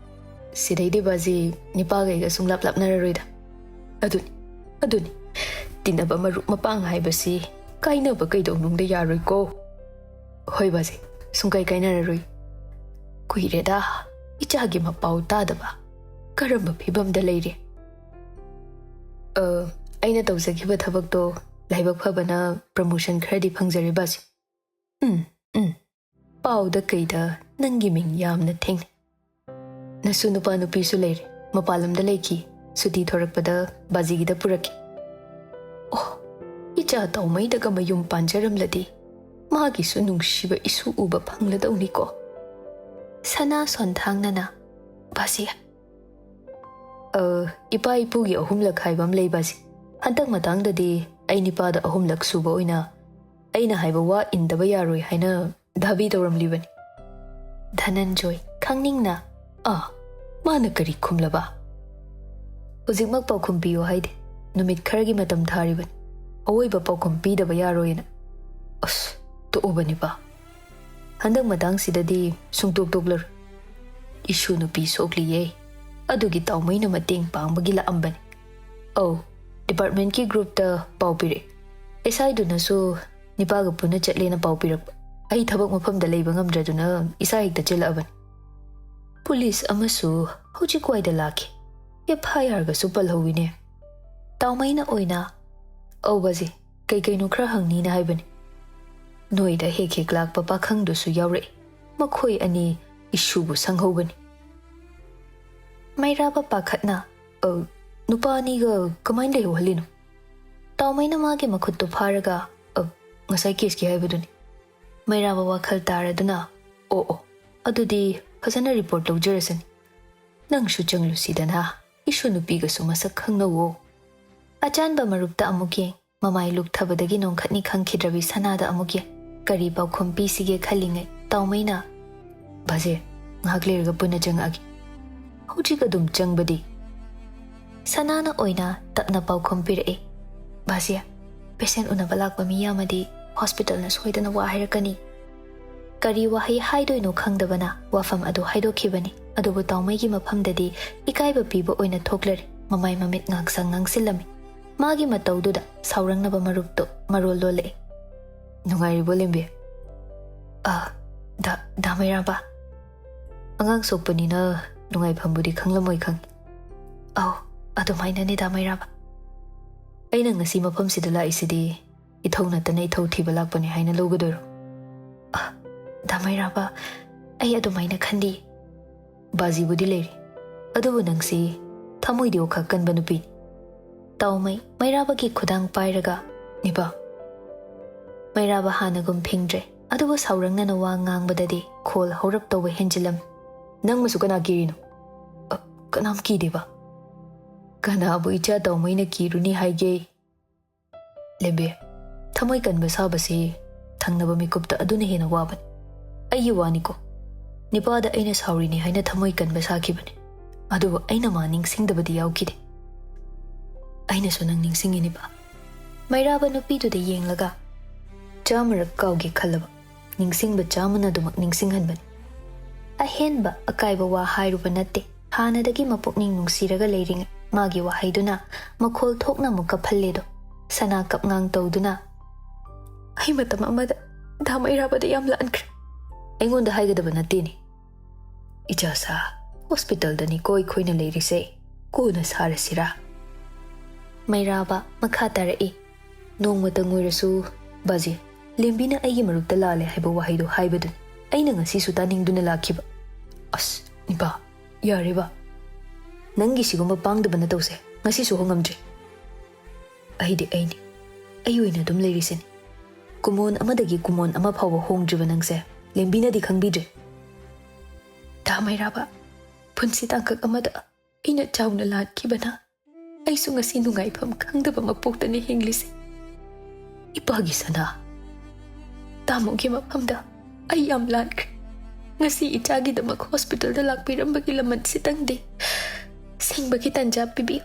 "ꯁꯤꯗꯩꯗꯤ ꯕꯥꯖꯤ ꯅꯤꯄꯥꯒ ꯑꯩꯒ ꯁꯨꯡꯂꯥꯞ ꯂꯥꯞꯅꯔꯔꯣꯏꯗ꯫ ꯑꯗꯨꯅꯤ, ꯑꯗꯨꯅꯤ, ꯇꯤꯟꯅꯕ ꯃꯔꯨꯞ ꯃꯄꯥꯡ ꯍꯥꯏꯕꯁꯤ ꯀꯥꯏꯅꯕ ꯀꯩꯗꯧꯅꯨꯡꯗ ꯌꯥꯔꯣꯏꯀꯣ꯫" "ꯍꯣꯏ ꯕꯥꯖꯤ, ꯁꯨꯡꯀꯥꯏ ꯀꯥꯏꯅꯔꯔꯣꯏ꯫" ꯀꯨꯏꯔꯦꯗ ꯏꯆꯥꯒꯤ ꯃꯄꯥꯎ ꯇꯥꯗꯕ꯫ ꯀꯔꯝꯕ ꯐꯤꯕꯝꯗ ꯂꯩꯔꯤ? ꯑ, ꯑꯩꯅ ꯇꯧꯖꯈꯤꯕ ꯊꯕꯛꯇꯣ ꯂꯥꯏꯕꯛ ꯐꯕꯅ promotion ꯈꯔꯗꯤ ꯐꯪꯖꯔꯦ ꯕꯥꯖꯤ꯫ ꯎꯝ, ꯎꯝ꯫ ꯄꯥꯎꯗ ꯀꯩꯗ ꯅꯪꯒꯤ ꯃꯤꯡ ꯌꯥꯝꯅ ꯊꯦꯡꯅꯩ꯫ ꯅꯁꯨ ꯅꯨꯄꯥ ꯅꯨꯄꯤꯁꯨ ꯂꯩꯔꯦ, ꯃꯄꯥꯟ ꯂꯝꯗ ꯂꯩꯈꯤ, ꯁꯨꯇꯤ ꯊꯣꯔꯛꯄꯗ ꯕꯥꯖꯤꯒꯤꯗ ꯄꯨꯔꯛꯈꯤ꯫ ꯑꯣ, ꯏꯆꯥ ꯇꯧꯃꯩꯗꯒ ꯃꯌꯨꯝ ꯄꯥꯟꯖꯔꯝꯂꯗꯤ ꯃꯥꯒꯤꯁꯨ ꯅꯨꯡꯁꯤꯕ ꯏꯁꯨ ꯎꯕ ꯐꯪꯂꯗꯧꯅꯤꯀꯣ꯫ ꯁꯅꯥ ꯁꯣꯟꯊꯥꯡꯅꯅ, ꯕꯥꯖꯤ, ꯑ, ꯏꯄꯥ ꯏꯄꯨꯒꯤ ꯑꯍꯨꯝꯂꯛ ꯍꯥꯏꯕ ꯑꯃ ꯂꯩ ꯕꯥꯖꯤ꯫ ꯍꯟꯗꯛ ꯃꯇꯥꯡꯗꯗꯤ ꯑꯩ ꯅꯤꯄꯥꯗ ꯑꯍꯨꯝꯂꯛ ꯁꯨꯕ ꯑꯣꯏꯅ ꯑꯩꯅ ꯍꯥꯏꯕ ꯋꯥ ꯏꯟꯗꯕ ꯌꯥꯔꯣꯏ ꯍꯥꯏꯅ ꯗꯥꯕꯤ ꯇꯧꯔꯝꯂꯤꯕꯅꯤ꯫ ꯙꯅꯟꯖꯣꯏ, ꯈꯪꯅꯤꯡꯅ, ꯑꯥ, ꯃꯥꯅ ꯀꯔꯤ ꯈꯨꯝꯂꯕ? ꯍꯧꯖꯤꯛꯃꯛ ꯄꯥꯎꯈꯨꯝ ꯄꯤꯌꯨ ꯍꯥꯏꯗꯦ, ꯅꯨꯃꯤꯠ ꯈꯔꯒꯤ ꯃꯇꯝ ꯊꯥꯔꯤꯕꯅꯤ꯫ ꯑꯑꯣꯏꯕ ꯄꯥꯎꯈꯨꯝ ꯄꯤꯗꯕ ꯌꯥꯔꯣꯏꯅ꯫ ꯑꯁ, ꯇꯣꯛꯎꯕꯅꯤꯄꯥ꯫ ꯍꯟꯗꯛ ꯃꯇꯥꯡꯁꯤꯗꯗꯤ ꯁꯨꯡꯇꯣꯛ ꯇꯣꯛꯂꯔꯣꯏ꯫ ꯏꯁꯨ ꯅꯨꯄꯤ ꯁꯣꯛꯂꯤꯌꯦ, ꯑꯗꯨꯒꯤ ꯇꯥꯎꯃꯩꯅ ꯃꯇꯦꯡ ꯄꯥꯡꯕꯒꯤ ꯂꯥꯛꯑꯝꯕꯅꯤ꯫ ꯑꯧ, departmentꯀꯤ groupꯇ ꯄꯥꯎ ꯄꯤꯔꯛꯑꯦ꯫ ꯑꯦꯁ ꯑꯥꯏꯗꯨꯅꯁꯨ ꯅꯤꯄꯥꯒ ꯄꯨꯟꯅ ꯆꯠꯂꯦꯅ ꯄꯥꯎ ꯄꯤꯔꯛꯄ꯫ ꯑꯩ ꯊꯕꯛ ꯃꯐꯝꯗ ꯂꯩꯕ ꯉꯝꯗ꯭ꯔꯗꯨꯅ ꯏꯁꯥ ꯍꯦꯛꯇ ꯆꯦꯜꯂꯛꯑꯕꯅꯤ꯫ ꯄꯨꯂꯤꯁ ꯑꯃꯁꯨ ꯍꯧꯖꯤꯛ ꯋꯥꯏꯗ ꯂꯥꯛꯈꯤ꯫ ꯑꯦꯐ ꯑꯥꯏ ꯑꯥꯔꯒꯁꯨ ꯄꯜꯍꯧꯋꯤꯅꯦ꯫ ꯇꯥꯎꯃꯩꯅ ꯑꯣꯏꯅ, "ꯑꯧ ꯕꯥꯖꯤ, ꯀꯩ ꯀꯩꯅꯣ ꯈꯔ ꯍꯪꯅꯤꯅ ꯍꯥꯏꯕꯅꯤ꯫ ꯅꯣꯏꯗ ꯍꯦꯛ ꯍꯦꯛ ꯂꯥꯛꯄ ꯄꯥꯈꯪꯗꯨꯁꯨ ꯌꯥꯎꯔꯛꯏ꯫ ꯃꯈꯣꯏ ꯑꯅꯤ ꯏꯁꯨꯕꯨ ꯁꯪꯍꯧꯕꯅꯤ꯫" ꯃꯩꯔꯥꯕ ꯄꯥꯈꯠꯅ, "ꯑ, ꯅꯨꯄꯥ ꯑꯅꯤꯒ ꯀꯃꯥꯏꯅ ꯂꯩꯍꯧꯍꯜꯂꯤꯅꯣ?" ꯇꯥꯎꯃꯩꯅ ꯃꯥꯒꯤ ꯃꯈꯨꯠꯇꯨ ꯐꯥꯔꯒ, "ꯑ, ꯉꯁꯥꯏ ꯀꯦꯁꯀꯤ ꯍꯥꯏꯕꯗꯨꯅꯤ꯫" ꯃꯩꯔꯥꯕ ꯋꯥꯈꯜ ꯇꯥꯔꯗꯨꯅ, "ꯑꯣ, ꯑꯣ, ꯑꯗꯨꯗꯤ ꯐꯖꯅ report ꯂꯧꯖꯔꯁꯅꯤ꯫ ꯅꯪꯁꯨ ꯆꯪꯂꯨꯁꯤꯗꯅ, ꯏꯁꯨ ꯅꯨꯄꯤꯒꯁꯨ ꯃꯁꯛ ꯈꯪꯅꯧꯋꯣ꯫" ꯑꯆꯥꯟꯕ ꯃꯔꯨꯞꯇ ꯑꯃꯨꯛ ꯌꯦꯡ, ꯃꯃꯥꯏ ꯂꯨꯛꯊꯕꯗꯒꯤ ꯅꯣꯡꯈꯠꯅꯤ ꯈꯪꯈꯤꯗ꯭ꯔꯕꯤ ꯁꯅꯥꯗ ꯑꯃꯨꯛ ꯌꯦꯡ꯫ ꯀꯔꯤ ꯄꯥꯎꯈꯨꯝ ꯄꯤꯁꯤꯒꯦ ꯈꯜꯂꯤꯉꯩ ꯇꯥꯎꯃꯩꯅ, "ꯕꯥꯖꯦ, ꯉꯥꯏꯍꯥꯛ ꯂꯩꯔꯒ ꯄꯨꯟꯅ ꯆꯪꯉꯛꯑꯒꯦ꯫" "ꯍꯧꯖꯤꯛ ꯑꯗꯨꯝ ꯆꯪꯕꯗꯤ?" ꯁꯅꯥꯅ ꯑꯣꯏꯅ ꯇꯞꯅ ꯄꯥꯎꯈꯨꯝ ꯄꯤꯔꯛꯏ, "ꯕꯥꯖꯦ, patient ꯎꯅꯕ ꯂꯥꯛꯄ ꯃꯤ ꯌꯥꯝꯃꯗꯤ hospitalꯅ ꯁꯣꯏꯗꯅ ꯋꯥ ꯍꯥꯏꯔꯛꯀꯅꯤ꯫" ꯀꯔꯤ ꯋꯥꯍꯩ ꯍꯥꯏꯗꯣꯏꯅꯣ ꯈꯪꯗꯕꯅ ꯋꯥꯐꯝ ꯑꯗꯨ ꯍꯥꯏꯗꯣꯛꯈꯤꯕꯅꯤ꯫ ꯑꯗꯨꯕꯨ ꯇꯥꯎꯃꯩꯒꯤ ꯃꯐꯝꯗꯗꯤ ꯏꯀꯥꯏꯕ ꯄꯤꯕ ꯑꯣꯏꯅ ꯊꯣꯛꯂꯔꯦ꯫ ꯃꯃꯥꯏ ꯃꯃꯤꯠ ꯉꯥꯡꯁꯪ ꯉꯥꯡꯁꯤꯜꯂꯝꯃꯤ꯫ ꯃꯥꯒꯤ ꯃꯇꯧꯗꯨꯗ ꯁꯥꯎꯔꯪꯅꯕ ꯃꯔꯨꯞꯇꯨ ꯃꯔꯣꯜ ꯂꯣꯜꯂꯛꯏ꯫ "ꯅꯨꯡꯉꯥꯏꯔꯤꯕꯣ, ꯂꯦꯝꯕꯤ?" "ꯑ, ꯗꯥ, ꯗꯥ ꯃꯩꯔꯥꯕ?" ꯑꯉꯥꯡ ꯁꯣꯛꯄꯅꯤꯅ ꯅꯨꯡꯉꯥꯏꯐꯝꯕꯨꯗꯤ ꯈꯪꯂꯝꯃꯣꯏ ꯈꯪꯉꯤ꯫ ꯑꯧ, ꯑꯗꯨꯃꯥꯏꯅꯅꯤꯗ ꯃꯩꯔꯥꯕ꯫ ꯑꯩꯅ ꯉꯁꯤ ꯃꯐꯝꯁꯤꯗ ꯂꯥꯛꯏꯁꯤꯗꯤ ꯏꯊꯧ ꯅꯠꯇꯅ ꯏꯊꯧ ꯊꯤꯕ ꯂꯥꯛꯄꯅꯤ ꯍꯥꯏꯅ ꯂꯧꯒꯗꯣꯏꯔꯣ? ꯑ, ꯗꯥ ꯃꯩꯔꯥꯕ, ꯑꯩ ꯑꯗꯨꯃꯥꯏꯅ ꯈꯟꯗꯤ꯫ ꯕꯥꯖꯤꯕꯨꯗꯤ ꯂꯩꯔꯤ, ꯑꯗꯨꯕꯨ ꯅꯪꯁꯤ ꯊꯃꯣꯏꯗꯤ ꯋꯥꯈꯛ ꯀꯟꯕ ꯅꯨꯄꯤꯅꯤ꯫ ꯇꯥꯎꯃꯩ ꯃꯩꯔꯥꯕꯒꯤ ꯈꯨꯗꯥꯡ ꯄꯥꯏꯔꯒ, "ꯅꯤꯄꯥ"꯫ ꯃꯩꯔꯥꯕ ꯍꯥꯟꯅꯒꯨꯝ ꯐꯤꯡꯗ꯭ꯔꯦ, ꯑꯗꯨꯕꯨ ꯁꯥꯎꯔꯪꯅꯅ ꯋꯥ ꯉꯥꯡꯕꯗꯗꯤ ꯈꯣꯜ ꯍꯧꯔꯞ ꯇꯧꯕ ꯍꯦꯟꯖꯤꯜꯂꯝꯃꯤ꯫ "ꯅꯪꯕꯨꯁꯨ ꯀꯅꯥ ꯀꯤꯔꯤꯅꯣ?" "ꯑ, ꯀꯅꯥꯝ ꯀꯤꯗꯦꯕ꯫ ꯀꯅꯥꯕꯨ ꯏꯆꯥ ꯇꯥꯎꯃꯩꯅ ꯀꯤꯔꯨꯅꯤ ꯍꯥꯏꯒꯦ?" ꯂꯦꯝꯕꯤ, ꯊꯃꯣꯏ ꯀꯟꯕ ꯁꯥꯕꯁꯤ ꯊꯪꯅꯕ ꯃꯤꯀꯨꯞꯇ ꯑꯗꯨꯅ ꯍꯦꯟꯅ ꯋꯥꯕꯅꯤ꯫ ꯑꯩꯒꯤ ꯋꯥꯅꯤꯀꯣ꯫ ꯅꯤꯄꯥꯗ ꯑꯩꯅ ꯁꯥꯎꯔꯤꯅꯤ ꯍꯥꯏꯅ ꯊꯃꯣꯏ ꯀꯟꯕ ꯁꯥꯈꯤꯕꯅꯤ꯫ ꯑꯗꯨꯕꯨ ꯑꯩꯅ ꯃꯥ ꯅꯤꯡꯁꯤꯡꯗꯕꯗꯤ ꯌꯥꯎꯈꯤꯗꯦ꯫ ꯑꯩꯅꯁꯨ ꯅꯪ ꯅꯤꯡꯁꯤꯡꯉꯤ, ꯅꯤꯄꯥ꯫ ꯃꯩꯔꯥꯕ ꯅꯨꯄꯤꯗꯨꯗ ꯌꯦꯡꯂꯒ, ꯆꯥꯝꯃꯔꯛ ꯀꯥꯎꯒꯦ ꯈꯜꯂꯕ ꯅꯤꯡꯁꯤꯡꯕ ꯆꯥꯝꯃꯅ ꯑꯗꯨꯃꯛ ꯅꯤꯡꯁꯤꯡꯍꯟꯕꯅꯤ꯫ ꯑꯍꯦꯟꯕ ꯑꯀꯥꯏꯕ ꯋꯥ ꯍꯥꯏꯔꯨꯕ ꯅꯠꯇꯦ꯫ ꯍꯥꯟꯅꯗꯒꯤ ꯃꯄꯨꯛꯅꯤꯡ ꯅꯨꯡꯁꯤꯔꯒ ꯂꯩꯔꯤꯉꯩ ꯃꯥꯒꯤ ꯋꯥꯍꯩꯗꯨꯅ ꯃꯈꯣꯜ ꯊꯣꯛꯅ ꯑꯃꯨꯛ ꯀꯞꯍꯜꯂꯦꯗꯣ꯫ ꯁꯅꯥ ꯀꯞꯉꯥꯡ ꯇꯧꯗꯨꯅ, "ꯑꯩ ꯃꯇꯝ ꯑꯃꯗ ꯗꯥ ꯃꯩꯔꯥꯕꯗ ꯌꯥꯝ ꯂꯥꯟꯈ꯭ꯔꯦ꯫ ꯑꯩꯉꯣꯟꯗ ꯍꯥꯏꯒꯗꯕ ꯅꯠꯇꯦꯅꯦ꯫ ꯏꯆꯥꯁꯥ, ꯍꯣꯁꯄꯤꯇꯥꯜꯗꯅꯤꯀꯣ ꯑꯩꯈꯣꯏꯅ ꯂꯩꯔꯤꯁꯦ꯫ ꯀꯣꯟꯅ ꯁꯥꯔꯁꯤꯔꯥ?" ꯃꯩꯔꯥꯕ ꯃꯈꯥ ꯇꯥꯔꯛꯏ, "ꯅꯣꯡꯃꯇꯪ ꯑꯣꯏꯔꯁꯨ, ꯕꯥꯖꯤ, ꯂꯦꯝꯕꯤꯅ ꯑꯩꯒꯤ ꯃꯔꯨꯞꯇ ꯂꯥꯜꯂꯦ ꯍꯥꯏꯕ ꯋꯥꯍꯩꯗꯣ ꯍꯥꯏꯕꯗꯨꯅꯤ ꯑꯩꯅ ꯉꯁꯤꯁꯨ ꯇꯥꯅꯤꯡꯗꯨꯅ ꯂꯥꯛꯈꯤꯕ꯫ ꯑꯁ, ꯅꯤꯄꯥ, ꯌꯥꯔꯦꯕ꯫ ꯅꯪꯒꯤ ꯁꯤꯒꯨꯝꯕ ꯄꯥꯡꯗꯕ ꯅꯇꯧꯁꯦ ꯉꯁꯤꯁꯨ ꯍꯣꯡꯉꯝꯗ꯭ꯔꯤ꯫ ꯑꯩꯗꯤ ꯑꯩꯅꯤ꯫ ꯑꯩ ꯑꯣꯏꯅ ꯑꯗꯨꯝ ꯂꯩꯔꯤꯁꯤꯅꯤ꯫ ꯀꯨꯃꯣꯟ ꯑꯃꯗꯒꯤ ꯀꯨꯃꯣꯟ ꯑꯃ ꯐꯥꯎꯕ ꯍꯣꯡꯗ꯭ꯔꯤꯕ ꯅꯪꯁꯦ ꯂꯦꯝꯕꯤꯅꯗꯤ ꯈꯪꯕꯤꯗ꯭ꯔꯦ꯫ ꯗꯥ ꯃꯩꯔꯥꯕ, ꯄꯨꯟꯁꯤ ꯇꯥꯡꯀꯛ ꯑꯃꯗ ꯑꯩꯅ ꯆꯥꯎꯅ ꯂꯥꯟꯈꯤꯕꯅ ꯑꯩꯁꯨ ꯉꯁꯤ ꯅꯨꯡꯉꯥꯏꯐꯝ ꯈꯪꯗꯕ ꯃꯄꯣꯛꯇꯅꯤ ꯍꯤꯡꯂꯤꯁꯦ꯫ ꯏꯄꯥꯒꯤ ꯁꯅꯥ, ꯇꯥꯃꯣꯒꯤ ꯃꯐꯝꯗ ꯑꯩ ꯌꯥꯝ ꯂꯥꯟꯈ꯭ꯔꯦ꯫ ꯉꯁꯤ ꯏꯆꯥꯒꯤꯗꯃꯛ ꯍꯣꯁꯄꯤꯇꯥꯜꯗ ꯂꯥꯛꯄꯤꯔꯝꯕꯒꯤ ꯂꯃꯟꯁꯤꯇꯪꯗꯤ ꯁꯤꯡꯕꯒꯤ ꯇꯥꯟꯖꯥ ꯄꯤꯕꯤꯌꯨ꯫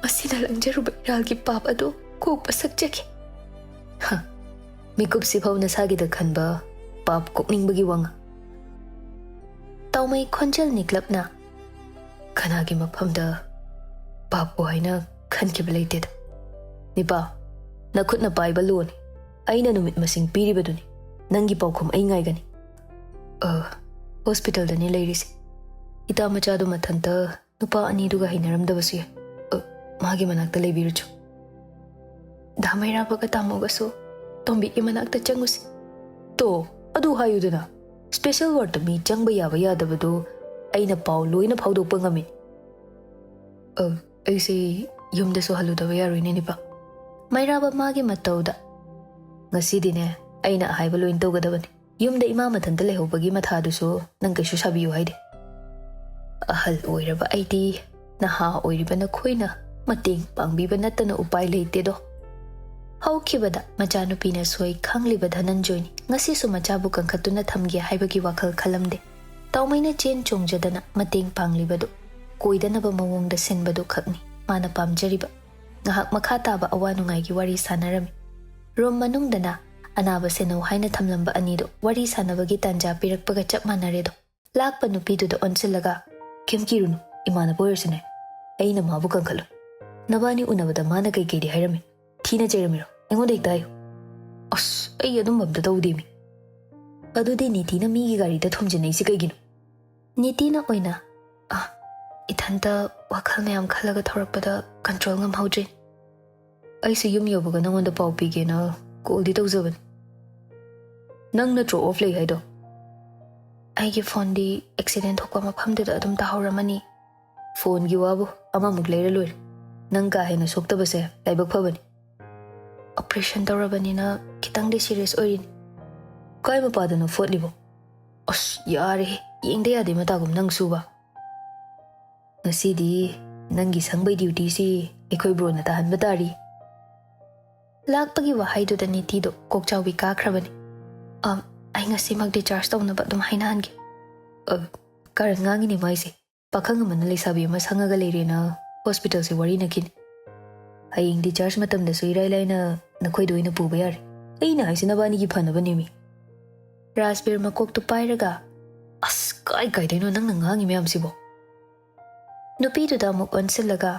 ꯃꯁꯤꯅ ꯂꯪꯖꯔꯨꯕ ꯏꯔꯥꯜꯒꯤ ꯄꯥꯞ ꯑꯗꯨ ꯀꯣꯛꯄ ꯁꯛꯆꯒꯦ꯫" ꯍ, ꯃꯤꯀꯨꯞꯁꯤ ꯐꯥꯎ ꯅꯁꯥꯒꯤꯗ ꯈꯟꯕ ꯄꯥꯞ ꯀꯣꯛꯅꯤꯡꯕꯒꯤ ꯋꯥꯉꯥꯡ꯫ ꯇꯥꯎꯃꯩ ꯈꯣꯟꯖꯦꯜ ꯅꯤꯛꯂꯞꯅ, "ꯀꯅꯥꯒꯤ ꯃꯐꯝꯗ ꯄꯥꯞꯄꯨ ꯍꯥꯏꯅ ꯈꯟꯈꯤꯕ ꯂꯩꯇꯦꯗ꯫ ꯅꯤꯄꯥ, ꯅꯈꯨꯠꯅ ꯄꯥꯏꯕ ꯂꯣꯅꯤ꯫ ꯑꯩꯅ ꯅꯨꯃꯤꯠ ꯃꯁꯤꯡ ꯄꯤꯔꯤꯕꯗꯨꯅꯤ꯫ ꯅꯪꯒꯤ ꯄꯥꯎꯈꯨꯝ ꯑꯩ ꯉꯥꯏꯒꯅꯤ꯫" "ꯑ, ꯍꯣꯁꯄꯤꯇꯥꯜꯗꯅꯤ ꯂꯩꯔꯤꯁꯦ꯫ ꯏꯇꯥ ꯃꯆꯥꯗꯣ ꯃꯊꯟꯇ ꯅꯨꯄꯥ ꯑꯅꯤꯗꯨꯒ ꯍꯩꯅꯔꯝꯗꯕꯁꯨ ꯌꯥꯏ꯫ ꯑ, ꯃꯥꯒꯤ ꯃꯅꯥꯛꯇ ꯂꯩꯕꯤꯔꯨꯆꯣ꯫ ꯗꯥ ꯃꯩꯔꯥꯕꯒ ꯇꯥꯃꯣꯒꯁꯨ ꯇꯣꯝꯕꯤꯒꯤ ꯃꯅꯥꯛꯇ ꯆꯪꯉꯨꯁꯤ꯫ ꯇꯣ, ꯑꯗꯨ ꯍꯥꯏꯌꯨꯗꯅ꯫ ꯁ꯭ꯄꯦꯁꯦꯜ ꯋꯥꯔꯗꯇ ꯃꯤ ꯆꯪꯕ ꯌꯥꯕ ꯌꯥꯗꯕꯗꯨ ꯑꯩꯅ ꯄꯥꯎ ꯂꯣꯏꯅ ꯐꯥꯎꯗꯣꯛꯄ ꯉꯝꯃꯤ꯫ ꯑ, ꯑꯩꯁꯦ ꯌꯨꯝꯗꯁꯨ ꯍꯜꯂꯨꯗꯕ ꯌꯥꯔꯣꯏꯅꯦ, ꯅꯤꯄꯥ꯫ ꯃꯩꯔꯥꯕ ꯃꯥꯒꯤ ꯃꯇꯧꯗ, "ꯉꯁꯤꯗꯤꯅꯦ, ꯑꯩꯅ ꯑꯍꯥꯏꯕ ꯂꯣꯏꯅ ꯇꯧꯒꯗꯕꯅꯤ꯫ ꯌꯨꯝꯗ ꯏꯃꯥ ꯃꯊꯟꯇ ꯂꯩꯍꯧꯕꯒꯤ ꯃꯊꯥꯗꯨꯁꯨ ꯅꯪ ꯀꯩꯁꯨ ꯁꯥꯕꯤꯌꯨ ꯍꯥꯏꯗꯦ꯫ ꯑꯍꯜ ꯑꯣꯏꯔꯕ ꯑꯩꯗꯤ ꯅꯍꯥ ꯑꯣꯏꯔꯤꯕ ꯅꯈꯣꯏꯅ ꯃꯇꯦꯡ ꯄꯥꯡꯕꯤꯕ ꯅꯠꯇꯅ ꯎꯄꯥꯏ ꯂꯩꯇꯦꯗꯣ꯫" ꯍꯧꯈꯤꯕꯗ ꯃꯆꯥꯅꯨꯄꯤꯅ ꯁꯣꯏ ꯈꯪꯂꯤꯕ ꯙꯅꯟꯖꯣꯏꯅꯤ꯫ ꯉꯁꯤꯁꯨ ꯃꯆꯥꯕꯨ ꯀꯟꯈꯠꯇꯨꯅ ꯊꯝꯒꯦ ꯍꯥꯏꯕꯒꯤ ꯋꯥꯈꯜ ꯈꯜꯂꯝꯗꯦ꯫ ꯇꯥꯎꯃꯩꯅ ꯆꯦꯟ ꯆꯣꯡꯖꯗꯅ ꯃꯇꯦꯡ ꯄꯥꯡꯂꯤꯕꯗꯨ ꯀꯣꯏꯗꯅꯕ ꯃꯑꯣꯡꯗ ꯁꯤꯟꯕꯗꯨ ꯈꯛꯅꯤ ꯃꯥꯅ ꯄꯥꯝꯖꯔꯤꯕ꯫ ꯉꯥꯏꯍꯥꯛ ꯃꯈꯥ ꯇꯥꯕ ꯑꯋꯥ ꯅꯨꯡꯉꯥꯏꯒꯤ ꯋꯥꯔꯤ ꯁꯥꯟꯅꯔꯝꯃꯤ꯫ ꯔꯨꯝ ꯃꯅꯨꯡꯗꯅ ꯑꯅꯥꯕ ꯁꯦꯟꯅꯧ ꯍꯥꯏꯅ ꯊꯝꯂꯝꯕ ꯑꯅꯤꯗꯨ ꯋꯥꯔꯤ ꯁꯥꯟꯅꯕꯒꯤ ꯇꯥꯟꯖꯥ ꯄꯤꯔꯛꯄꯒ ꯆꯞ ꯃꯥꯟꯅꯔꯦꯗꯣ꯫ ꯂꯥꯛꯄ ꯅꯨꯄꯤꯗꯨꯗ ꯑꯣꯟꯁꯤꯜꯂꯒ, "ꯀꯩꯝ ꯀꯤꯔꯨꯅꯨ, ꯏꯃꯥꯟꯅꯕ ꯑꯣꯏꯔꯁꯨꯅꯦ, ꯑꯩꯅ ꯃꯥꯕꯨ ꯀꯟꯈꯠꯂꯣꯏ꯫ ꯅꯕꯥꯅꯤ ꯎꯅꯕꯗ ꯃꯥꯅ ꯀꯩꯀꯩꯗꯤ ꯍꯥꯏꯔꯝꯃꯤ? ꯊꯤꯅ ꯆꯩꯔꯝꯃꯤꯔꯣ? ꯑꯩꯉꯣꯟꯗ ꯍꯦꯛꯇ ꯍꯥꯏꯌꯨ꯫" "ꯑꯁ, ꯑꯩ ꯑꯗꯨꯝꯕ ꯑꯝꯇ ꯇꯧꯗꯦꯃꯤ꯫" "ꯑꯗꯨꯗꯤ ꯅꯤꯇꯤꯅ ꯃꯤꯒꯤ ꯒꯥꯔꯤꯗ ꯊꯣꯝꯖꯤꯟꯅꯩꯁꯤ ꯀꯩꯒꯤꯅꯣ?" ꯅꯤꯇꯤꯅ ꯑꯣꯏꯅ, "ꯑ, ꯏꯊꯟꯇ ꯋꯥꯈꯜ ꯃꯌꯥꯝ ꯈꯜꯂꯒ ꯊꯧꯔꯛꯄꯗ ꯀꯟꯇ꯭ꯔꯣꯜ ꯉꯝꯍꯧꯗ꯭ꯔꯦ꯫ ꯑꯩꯁꯨ ꯌꯨꯝ ꯌꯧꯕꯒ ꯅꯉꯣꯟꯗ ꯄꯥꯎ ꯄꯤꯒꯦꯅ ꯀꯣꯜꯗꯤ ꯇꯧꯖꯕꯅꯤ꯫" "ꯅꯪ ꯅꯠꯇ꯭ꯔꯣ ꯑꯣꯐ ꯂꯩ ꯍꯥꯏꯗꯣ?" "ꯑꯩꯒꯤ ꯐꯣꯟꯗꯤ ꯑꯦꯛꯁꯤꯗꯦꯟ ꯊꯣꯛꯄ ꯃꯐꯝꯗꯨꯗ ꯑꯗꯨꯝ ꯇꯥꯍꯧꯔꯝꯃꯅꯤ꯫" "ꯐꯣꯟꯒꯤ ꯋꯥꯕꯨ ꯑꯃꯃꯨꯛ ꯂꯩꯔ ꯂꯣꯏꯔꯦ꯫ ꯅꯪ ꯀꯥ ꯍꯦꯟꯅ ꯁꯣꯛꯇꯕꯁꯦ ꯂꯥꯏꯕꯛ ꯐꯕꯅꯤ꯫" "ꯑꯣꯄꯔꯦꯁꯟ ꯇꯧꯔꯕꯅꯤꯅ ꯈꯤꯇꯪꯗꯤ ꯁꯤꯔꯤꯌꯁ ꯑꯣꯏꯔꯤꯅꯤ꯫" "ꯀꯥꯏ ꯃꯄꯥꯗꯅꯣ ꯐꯣꯠꯂꯤꯕꯣ?" "ꯑꯁ, ꯌꯥꯔꯦꯍꯦ, ꯌꯦꯡꯗ ꯌꯥꯗꯦ ꯃꯇꯥꯒꯨꯝ ꯅꯪꯁꯨꯕ꯫ ꯉꯁꯤꯗꯤ ꯅꯪꯒꯤ ꯁꯪꯕꯩ ꯗ꯭ꯌꯨꯇꯤꯁꯤ ꯑꯩꯈꯣꯏ ꯕ꯭ꯔꯣꯅ ꯇꯥꯍꯟꯕ ꯇꯥꯔꯤ꯫" ꯂꯥꯛꯄꯒꯤ ꯋꯥꯍꯩꯗꯨꯗ ꯅꯤꯇꯤꯗꯣ ꯀꯣꯛꯆꯥꯎꯕꯤ ꯀꯥꯈ꯭ꯔꯕꯅꯤ꯫ "ꯑꯝ, ꯑꯩ ꯉꯁꯤꯃꯛ ꯗꯤꯆꯥꯔꯖ ꯇꯧꯅꯕ ꯑꯗꯨꯝ ꯍꯥꯏꯅꯍꯟꯒꯦ꯫" "ꯑ, ꯀꯔꯟ ꯉꯥꯡꯉꯤꯅꯦ ꯃꯥꯏꯁꯦ꯫ ꯄꯥꯈꯪ ꯑꯃꯅ ꯂꯩꯁꯥꯕꯤ ꯑꯃ ꯁꯪꯉꯒ ꯂꯩꯔꯦꯅ ꯍꯣꯁꯄꯤꯇꯥꯜꯁꯦ ꯋꯥꯔꯤꯅꯈꯤꯅꯤ꯫ ꯍꯌꯦꯡ ꯗꯤꯆꯥꯔꯖ ꯃꯇꯝꯗꯁꯨ ꯏꯔꯥꯏ ꯂꯥꯏꯅ ꯅꯈꯣꯏꯗ ꯑꯣꯏꯅ ꯄꯨꯕ ꯌꯥꯔꯦ꯫ ꯑꯩꯅ ꯍꯥꯏꯁꯤ ꯅꯕꯥꯅꯤꯒꯤ ꯐꯅꯕꯅꯦꯃꯤ꯫" ꯔꯥꯖꯕꯤꯔ ꯃꯀꯣꯛꯇꯨ ꯄꯥꯏꯔꯒ, "ꯑꯁ, ꯀꯥꯏ ꯀꯥꯏꯗꯩꯅꯣ ꯅꯪꯅ ꯉꯥꯡꯉꯤ ꯃꯌꯥꯝꯁꯤꯕꯣ?" ꯅꯨꯄꯤꯗꯨꯗ ꯑꯃꯨꯛ ꯑꯣꯟꯁꯤꯜꯂꯒ,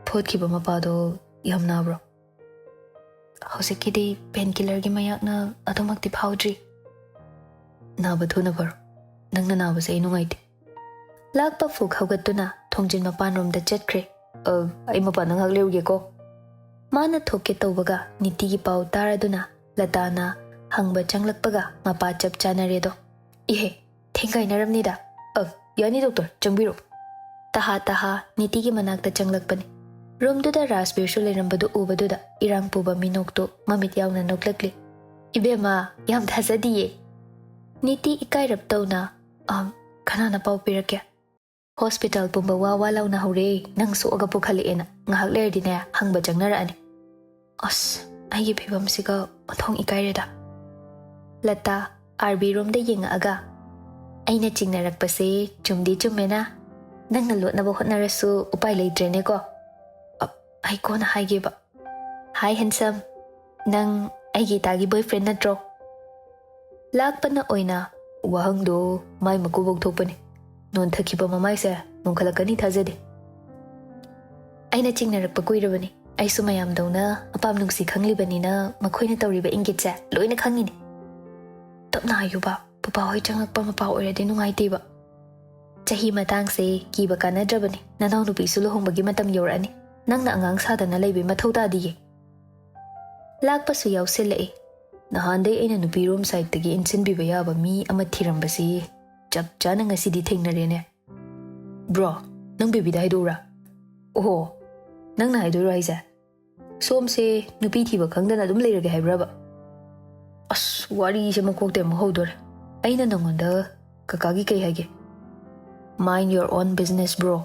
"ꯐꯣꯠꯈꯤꯕ ꯃꯄꯥꯗꯣ ꯌꯥꯝ ꯅꯥꯕ꯭ꯔꯣ?" "ꯍꯧꯖꯤꯛꯀꯤꯗꯤ ꯄꯦꯟꯀꯤꯂꯔꯒꯤ ꯃꯌꯥꯛꯅ ꯑꯗꯨꯃꯛꯇꯤ ꯐꯥꯎꯗ꯭ꯔꯤ꯫" "ꯅꯥꯕ ꯊꯨꯅ ꯐꯔꯣ꯫ ꯅꯪꯅ ꯅꯥꯕꯁꯦ ꯑꯩ ꯅꯨꯡꯉꯥꯏꯇꯦ꯫ ꯂꯥꯛꯄ ꯐꯨꯛ ꯍꯧꯒꯠꯇꯨꯅ ꯊꯣꯡꯖꯤꯟ ꯃꯄꯥꯟꯔꯣꯝꯗ ꯆꯠꯈ꯭ꯔꯦ꯫ "ꯑ, ꯑꯩ ꯃꯄꯥꯟꯗ ꯉꯥꯏꯍꯥꯛ ꯂꯩꯔꯨꯒꯦꯀꯣ"꯫ ꯃꯥꯅ ꯊꯣꯛꯀꯦ ꯇꯧꯕꯒ ꯅꯤꯇꯤꯒꯤ ꯄꯥꯎ ꯇꯥꯔꯗꯨꯅ ꯂꯇꯥꯅ ꯍꯪꯕ ꯆꯪꯂꯛꯄꯒ ꯃꯄꯥ ꯆꯞ ꯆꯥꯅꯔꯦꯗꯣ꯫ "ꯏꯍꯦ, ꯊꯦꯡꯒꯥꯏꯅꯔꯝꯅꯤꯗ꯫ ꯑ, ꯌꯥꯅꯤ ꯗꯣꯛꯇꯔ, ꯆꯪꯕꯤꯔꯣ"꯫ ꯇꯍꯥ ꯇꯍꯥ ꯅꯤꯇꯤꯒꯤ ꯃꯅꯥꯛꯇ ꯆꯪꯂꯛꯄꯅꯤ꯫ ꯔꯨꯝꯗꯨꯗ ꯔꯥꯖꯕꯤꯔꯁꯨ ꯂꯩꯔꯝꯕꯗꯨ ꯎꯕꯗꯨꯗ ꯏꯔꯥꯡ ꯄꯨꯕ ꯃꯤꯅꯣꯛꯇꯨ ꯃꯃꯤꯠ ꯌꯥꯎꯅ ꯅꯣꯛꯂꯛꯂꯤ꯫ "ꯏꯕꯦꯝꯃ, ꯌꯥꯝ ꯊꯥꯖꯗꯤꯌꯦ"꯫ ꯅꯤꯇꯤ ꯏꯀꯥꯏꯔꯞ ꯇꯧꯅ, "ꯑꯝ, ꯀꯅꯥꯅ ꯄꯥꯎ ꯄꯤꯔꯛꯀꯦ?" "ꯍꯣꯁꯄꯤꯇꯥꯜ ꯄꯨꯝꯕ ꯋꯥ ꯋꯥ ꯂꯥꯎꯅ ꯍꯧꯔꯦ, ꯅꯪ ꯁꯣꯛꯑꯒ ꯄꯨꯈꯠꯂꯛꯑꯦꯅ꯫ ꯉꯥꯏꯍꯥꯛ ꯂꯩꯔꯗꯤꯅꯦ ꯍꯪꯕ ꯆꯪꯅꯔꯛꯑꯅꯤ"꯫ ꯑꯁ, ꯑꯩꯒꯤ ꯐꯤꯕꯝꯁꯤꯒ ꯑꯣꯟꯊꯣꯡ ꯏꯀꯥꯏꯔꯦꯗ꯫ ꯂꯇꯥ, ꯑꯥꯔꯕꯤ ꯔꯣꯝꯗ ꯌꯦꯡꯉꯛꯑꯒ, "ꯑꯩꯅ ꯆꯤꯡꯅꯔꯛꯄꯁꯦ ꯆꯨꯝꯗꯤ ꯆꯨꯝꯃꯦꯅ꯫ ꯅꯪꯅ ꯂꯣꯠꯅꯕ ꯍꯣꯠꯅꯔꯁꯨ ꯎꯄꯥꯏ ꯂꯩꯇ꯭ꯔꯦꯅꯦꯀꯣ꯫ ꯑ, ꯑꯩ ꯀꯣꯟꯅ ꯍꯥꯏꯒꯦꯕ꯫ ꯍꯥꯏ ꯍꯦꯟꯁꯝ, ꯅꯪ ꯑꯩꯒꯤ ꯏꯇꯥꯒꯤ ꯕꯣꯏꯐ꯭ꯔꯦꯟ ꯅꯠꯇ꯭ꯔꯣ?" ꯂꯥꯛꯄꯅ ꯑꯣꯏꯅ ꯋꯥꯍꯪꯗꯣ ꯃꯥꯏ ꯃꯀꯨꯕꯣꯛ ꯊꯣꯛꯄꯅꯤ꯫ ꯅꯣꯟꯊꯈꯤꯕ ꯃꯃꯥꯏꯁꯦ ꯅꯣꯟꯈꯠꯂꯛꯀꯅꯤ ꯊꯥꯖꯗꯦ꯫ "ꯑꯩꯅ ꯆꯤꯡꯅꯔꯛꯄ ꯀꯨꯏꯔꯕꯅꯤ꯫ ꯑꯩꯁꯨ ꯃꯌꯥꯝꯗꯧꯅ ꯑꯄꯥꯝ ꯅꯨꯡꯁꯤ ꯈꯪꯂꯤꯕꯅꯤꯅ ꯃꯈꯣꯏꯅ ꯇꯧꯔꯤꯕ ꯏꯪꯒꯤꯠꯁꯦ ꯂꯣꯏꯅ ꯈꯪꯉꯤꯅꯦ"꯫ "ꯇꯞꯅ ꯍꯥꯏꯌꯨꯕ, ꯄꯨꯄꯥ ꯍꯣꯏ ꯆꯪꯂꯛꯄ ꯃꯄꯥ ꯑꯣꯏꯔꯗꯤ ꯅꯨꯡꯉꯥꯏꯇꯦꯕ"꯫ "ꯆꯍꯤ ꯃꯇꯥꯡꯁꯦ ꯀꯤꯕ ꯀꯥꯟꯅꯗ꯭ꯔꯕꯅꯤ, ꯅꯅꯥꯎꯅꯨꯄꯤꯁꯨ ꯂꯨꯍꯣꯡꯕꯒꯤ ꯃꯇꯝ ꯌꯧꯔꯛꯑꯅꯤ꯫ ꯅꯪꯅ ꯑꯉꯥꯡ ꯁꯥꯗꯅ ꯂꯩꯕꯩ ꯃꯊꯧ ꯇꯥꯗꯤꯌꯦ"꯫ ꯂꯥꯛꯄꯁꯨ ꯌꯥꯎꯁꯤꯜꯂꯛꯏ꯫ "ꯅꯍꯥꯟꯗꯩ ꯑꯩꯅ ꯅꯨꯄꯤꯔꯣꯝ ꯁꯥꯏꯠꯇꯒꯤ ꯏꯟꯁꯤꯟꯕꯤꯕ ꯌꯥꯕ ꯃꯤ ꯑꯃ ꯊꯤꯔꯝꯕꯁꯤ ꯆꯞ ꯆꯥꯅ ꯉꯁꯤꯗꯤ ꯊꯦꯡꯅꯔꯦꯅꯦ꯫ ꯕ꯭ꯔꯣ, ꯅꯪ ꯕꯦꯕꯤꯗ ꯍꯥꯏꯗꯣꯛꯎꯔꯥ?" "ꯑꯣꯍꯣ, ꯅꯪꯅ ꯍꯥꯏꯗꯣꯏꯔꯣ ꯍꯥꯏꯁꯦ? ꯁꯣꯝꯁꯦ ꯅꯨꯄꯤ ꯊꯤꯕ ꯈꯪꯗꯅ ꯑꯗꯨꯝ ꯂꯩꯔꯒꯦ ꯍꯥꯏꯕ꯭ꯔꯕ?" ꯑꯁ, ꯋꯥꯔꯤꯁꯦ ꯃꯀꯣꯛꯇꯩ ꯑꯃꯨꯛ ꯍꯧꯗꯣꯔꯦ꯫ "ꯑꯩꯅ ꯅꯪꯉꯣꯟꯗ ꯀꯀꯥꯒꯤ ꯀꯩ ꯍꯥꯏꯒꯦ?" "Mind your own business, bro"꯫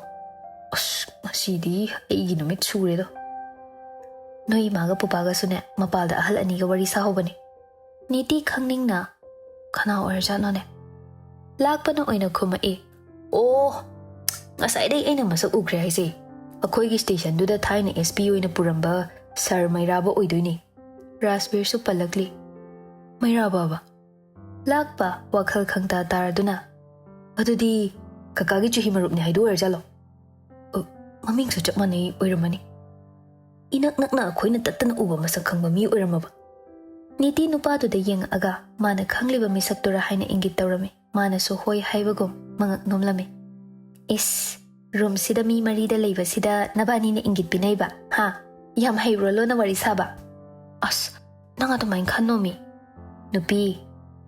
ꯑꯁ, ꯉꯁꯤꯗꯤ ꯑꯩꯒꯤ ꯅꯨꯃꯤꯠ ꯁꯨꯔꯦꯗꯣ꯫ ꯅꯣꯏ ꯏꯃꯥꯒ ꯄꯨꯄꯥꯒꯁꯨꯅꯦ ꯃꯄꯥꯜꯗ ꯑꯍꯜ ꯑꯅꯤꯒ ꯋꯥꯔꯤ ꯁꯥꯍꯧꯕꯅꯦ꯫ ꯅꯤꯇꯤ ꯈꯪꯅꯤꯡꯅ, "ꯀꯅꯥ ꯑꯣꯏꯔꯖꯥꯠꯅꯣꯅꯦ?" ꯂꯥꯛꯄꯅ ꯑꯣꯏꯅ ꯈꯨꯝꯃꯛꯏ, "ꯑꯣ, ꯉꯁꯥꯏꯗꯩ ꯑꯩꯅ ꯃꯁꯛ ꯎꯈ꯭ꯔꯦ ꯍꯥꯏꯁꯦ꯫ ꯑꯩꯈꯣꯏꯒꯤ ꯁ꯭ꯇꯦꯁꯟꯗꯨꯗ ꯊꯥꯏꯅ ꯑꯦꯁ ꯄꯤ ꯑꯣꯏꯅ ꯄꯨꯔꯝꯕ ꯁꯥꯔ ꯃꯩꯔꯥꯕ ꯑꯣꯏꯗꯣꯏꯅꯤ"꯫ ꯔꯥꯖꯕꯤꯔꯁꯨ ꯄꯜꯂꯛꯂꯤ, "ꯃꯩꯔꯥꯕꯕ?" ꯂꯥꯛꯄ ꯋꯥꯈꯜ ꯈꯪꯇꯥ ꯇꯥꯔꯗꯨꯅ, "ꯑꯗꯨꯗꯤ ꯀꯀꯥꯒꯤ ꯆꯨꯍꯤ ꯃꯔꯨꯞꯅꯤ ꯍꯥꯏꯗꯨ ꯑꯣꯏꯔꯖꯥꯠꯂꯣ?" "ꯑ, ꯃꯃꯤꯡꯁꯨ ꯆꯞ ꯃꯥꯟꯅꯩ, ꯑꯣꯏꯔꯝꯃꯅꯤ꯫ ꯏꯅꯛ ꯅꯛꯅ ꯑꯩꯈꯣꯏꯅ ꯇꯠꯇꯅ ꯎꯕ ꯃꯁꯛ ꯈꯪꯕ ꯃꯤ ꯑꯣꯏꯔꯝꯃꯕ?" ꯅꯤꯇꯤ ꯅꯨꯄꯥꯗꯨꯗ ꯌꯦꯡꯉꯛꯑꯒ ꯃꯥꯅ ꯈꯪꯂꯤꯕ ꯃꯤꯁꯛꯇꯨꯔ ꯍꯥꯏꯅ ꯏꯪꯒꯤꯠ ꯇꯧꯔꯝꯃꯤ꯫ ꯃꯥꯅꯁꯨ ꯍꯣꯏ ꯍꯥꯏꯕꯒꯨꯝ ꯃꯉꯛ ꯅꯣꯝꯂꯝꯃꯤ꯫ "ꯏꯁ, ꯔꯨꯝꯁꯤꯗ ꯃꯤ ꯃꯔꯤꯗ ꯂꯩꯕꯁꯤꯗ ꯅꯕꯥꯅꯤꯅ ꯏꯪꯒꯤꯠ ꯄꯤꯅꯩꯕ, ꯍꯥ? ꯌꯥꯝ ꯍꯩꯕ꯭ꯔꯣ ꯂꯣꯟꯅ ꯋꯥꯔꯤ ꯁꯥꯕ?" "ꯑꯁ, ꯅꯪ ꯑꯗꯨꯃꯥꯏꯅ ꯈꯟꯅꯣꯃꯤ꯫ ꯅꯨꯄꯤ,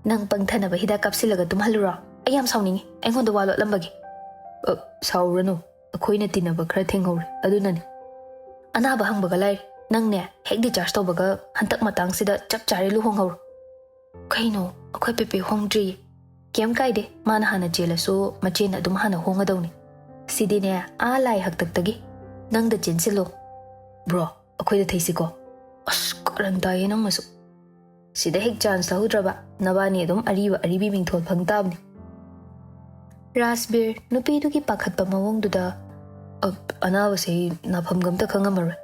ꯅꯪ ꯄꯪꯊꯅꯕ ꯍꯤꯗꯥꯛ ꯀꯥꯞꯁꯤꯜꯂꯒ ꯇꯨꯝꯍꯜꯂꯨꯔꯣ? ꯑꯩ ꯌꯥꯝ ꯁꯥꯎꯅꯤꯡꯉꯤ, ꯑꯩꯉꯣꯟꯗ ꯋꯥ ꯂꯣꯠꯂꯝꯕꯒꯤ꯫" "ꯑ, ꯁꯥꯎꯔꯅꯨ, ꯑꯩꯈꯣꯏꯅ ꯇꯤꯟꯅꯕ ꯈꯔ ꯊꯦꯡꯍꯧꯔꯦ, ꯑꯗꯨꯅꯅꯤ꯫" "ꯑꯅꯥꯕ ꯍꯪꯕꯒ ꯂꯥꯏꯔꯤ, ꯅꯪꯅꯦ ꯍꯦꯛ discharge ꯇꯧꯕꯒ ꯍꯟꯗꯛ ꯃꯇꯥꯡꯁꯤꯗ ꯆꯞ ꯆꯥꯔꯦ ꯂꯨꯍꯣꯡꯍꯧꯔꯣ꯫" "ꯀꯩꯅꯣ, ꯑꯩꯈꯣꯏ ꯄꯦꯄꯦ ꯍꯣꯡꯗ꯭ꯔꯤꯌꯦ꯫" "ꯀꯩꯝ ꯀꯥꯏꯗꯦ, ꯃꯥꯅ ꯍꯥꯟꯅ ꯆꯦꯜꯂꯁꯨ ꯃꯆꯦꯅ ꯑꯗꯨꯝ ꯍꯥꯟꯅ ꯍꯣꯡꯒꯗꯧꯅꯤ꯫ ꯁꯤꯗꯤꯅꯦ, ꯑꯥ ꯂꯥꯏ ꯍꯥꯛꯇꯛꯇꯒꯤ ꯅꯪꯗ ꯆꯦꯟꯁꯤꯜꯂꯣ꯫" "ꯕ꯭ꯔꯣ, ꯑꯩꯈꯣꯏꯗ ꯊꯩꯁꯤꯀꯣ꯫" "ꯑꯁ, ꯀꯔꯟ ꯇꯥꯏꯌꯦ ꯅꯪꯅꯁꯨ꯫ ꯁꯤꯗ ꯍꯦꯛ chance ꯂꯧꯍꯧꯗ꯭ꯔꯕ ꯅꯕꯥꯅꯤ ꯑꯗꯨꯝ ꯑꯔꯤꯕ ꯑꯔꯤꯕꯤ ꯃꯤꯡꯊꯣꯜ ꯐꯪ ꯇꯥꯕꯅꯤ꯫" ꯔꯥꯖꯕꯤꯔ ꯅꯨꯄꯤꯗꯨꯒꯤ ꯄꯥꯈꯠꯄ ꯃꯑꯣꯡꯗꯨꯗ, "ꯑ, ꯑꯅꯥꯕꯁꯦ ꯅꯥꯐꯝꯒ ꯑꯝꯇ ꯈꯪꯉꯝꯃꯔꯣꯏ꯫"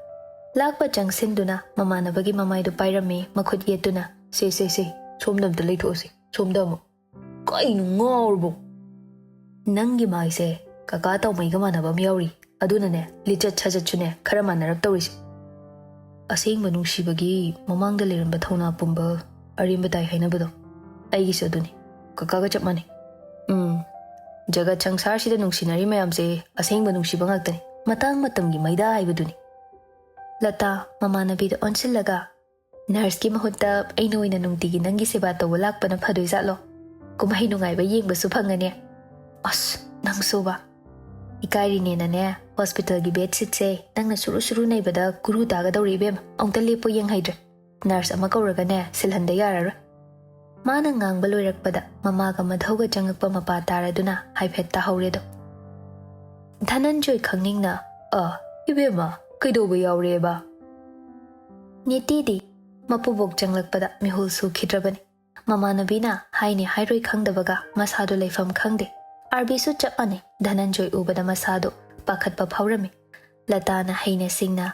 ꯂꯥꯛꯄ ꯆꯪꯁꯤꯟꯗꯨꯅ ꯃꯃꯥꯟꯅꯕꯒꯤ ꯃꯃꯥꯏꯗꯨ ꯄꯥꯏꯔꯝꯃꯤ, ꯃꯈꯨꯠ ꯌꯦꯠꯇꯨꯅ, "ꯁꯦ, ꯁꯦ, ꯁꯦ, ꯁꯣꯝꯗ ꯑꯝꯇ ꯂꯩꯊꯣꯛꯑꯁꯤ, ꯁꯣꯝꯗ ꯑꯃꯨꯛ꯫" "ꯀꯩꯅꯣ, ꯉꯥꯎꯔꯕꯣ? ꯅꯪꯒꯤ ꯃꯥꯏꯁꯦ ꯀꯀꯥ ꯇꯧꯃꯩꯒ ꯃꯥꯟꯅꯕ ꯑꯃ ꯌꯥꯎꯔꯤ, ꯑꯗꯨꯅꯅꯦ ꯂꯤꯆꯠ ꯁꯥꯖꯠꯁꯨꯅꯦ ꯈꯔ ꯃꯥꯟꯅꯔꯞ ꯇꯧꯔꯤꯁꯦ꯫ ꯑꯁꯦꯡꯕ ꯅꯨꯡꯁꯤꯕꯒꯤ ꯃꯃꯥꯡꯗ ꯂꯩꯔꯝꯕ ꯊꯧꯅꯥ ꯄꯨꯝꯕ ꯑꯔꯦꯝꯕ ꯇꯥꯏ ꯍꯥꯏꯅꯕꯗꯣ, ꯑꯩꯒꯤꯁꯨ ꯑꯗꯨꯅꯤ꯫ ꯀꯀꯥꯒ ꯆꯞ ꯃꯥꯟꯅꯩ꯫ ꯎꯝ, ꯖꯒꯠ ꯁꯪꯁꯥꯔꯁꯤꯗ ꯅꯨꯡꯁꯤꯅꯔꯤ ꯃꯌꯥꯝꯁꯦ ꯑꯁꯦꯡꯕ ꯅꯨꯡꯁꯤꯕ ꯉꯥꯛꯇꯅꯤ, ꯃꯇꯥꯡ ꯃꯇꯝꯒꯤ ꯃꯩꯗꯥ ꯍꯥꯏꯕꯗꯨꯅꯤ꯫" ꯂꯇꯥ ꯃꯃꯥꯟꯅꯕꯤꯗ ꯑꯣꯟꯁꯤꯜꯂꯒ, "Nurseꯀꯤ ꯃꯍꯨꯠꯇ ꯑꯩꯅ ꯑꯣꯏꯅ ꯅꯨꯡꯇꯤꯒꯤ ꯅꯪꯒꯤ ꯁꯦꯕꯥ ꯇꯧꯕ ꯂꯥꯛꯄꯅ ꯐꯗꯣꯏꯖꯥꯠꯂꯣ? ꯀꯨꯝꯍꯩ ꯅꯨꯡꯉꯥꯏꯕ ꯌꯦꯡꯕꯁꯨ ꯐꯪꯉꯅꯤ꯫" "ꯑꯁ, ꯅꯪꯁꯨꯕ!" "ꯏꯀꯥꯏꯔꯤꯅꯦꯅꯅꯦ, hospitalꯒꯤ bed sheetꯁꯦ ꯅꯪꯅ ꯁꯨꯔꯨ ꯁꯨꯔꯨ ꯅꯩꯕꯗ ꯀꯨꯔꯨ ꯇꯥꯒꯗꯧꯔꯦ ꯏꯕꯦꯝꯃ, ꯑꯃꯨꯛꯇ ꯂꯦꯞꯄꯣ ꯌꯦꯡꯍꯩꯗ꯭ꯔꯦ꯫" "Nurse ꯑꯃ ꯀꯧꯔꯒꯅꯦ ꯁꯤꯜꯍꯟꯗ ꯌꯥꯔꯔꯣꯏ꯫" ꯃꯥꯅ ꯉꯥꯡꯕ ꯂꯣꯏꯔꯛꯄꯗ ꯃꯃꯥꯒ ꯃꯙꯧꯒ ꯆꯪꯉꯛꯄ ꯃꯄꯥ ꯇꯥꯔꯗꯨꯅ ꯍꯥꯏꯐꯦꯠ ꯇꯥꯍꯧꯔꯦꯗꯣ꯫ ꯙꯅꯟꯖꯣꯏ ꯈꯪꯅꯤꯡꯅ, "ꯑ, ꯏꯕꯦꯝꯃ, ꯀꯩꯗꯧꯕ ꯌꯥꯎꯔꯦꯕ?" ꯅꯤꯇꯤꯗꯤ ꯃꯄꯨꯕꯣꯛ ꯆꯪꯂꯛꯄꯗ ꯃꯤꯍꯨꯜ ꯁꯨꯈꯤꯗ꯭ꯔꯕꯅꯤ꯫ ꯃꯃꯥꯟꯅꯕꯤꯅ ꯍꯥꯏꯅꯤ ꯍꯥꯏꯔꯣꯏ ꯈꯪꯗꯕꯒ ꯃꯁꯥꯗꯣ ꯂꯩꯐꯝ ꯈꯪꯗꯦ꯫ ꯑꯥꯔꯕꯤꯁꯨ ꯆꯞ ꯃꯥꯟꯅꯩ, ꯙꯅꯟꯖꯣꯏ ꯎꯕꯗ ꯃꯁꯥꯗꯣ ꯄꯥꯈꯠꯄ ꯐꯥꯎꯔꯝꯃꯤ꯫ ꯂꯇꯥꯅ ꯍꯩꯅ ꯁꯤꯡꯅ,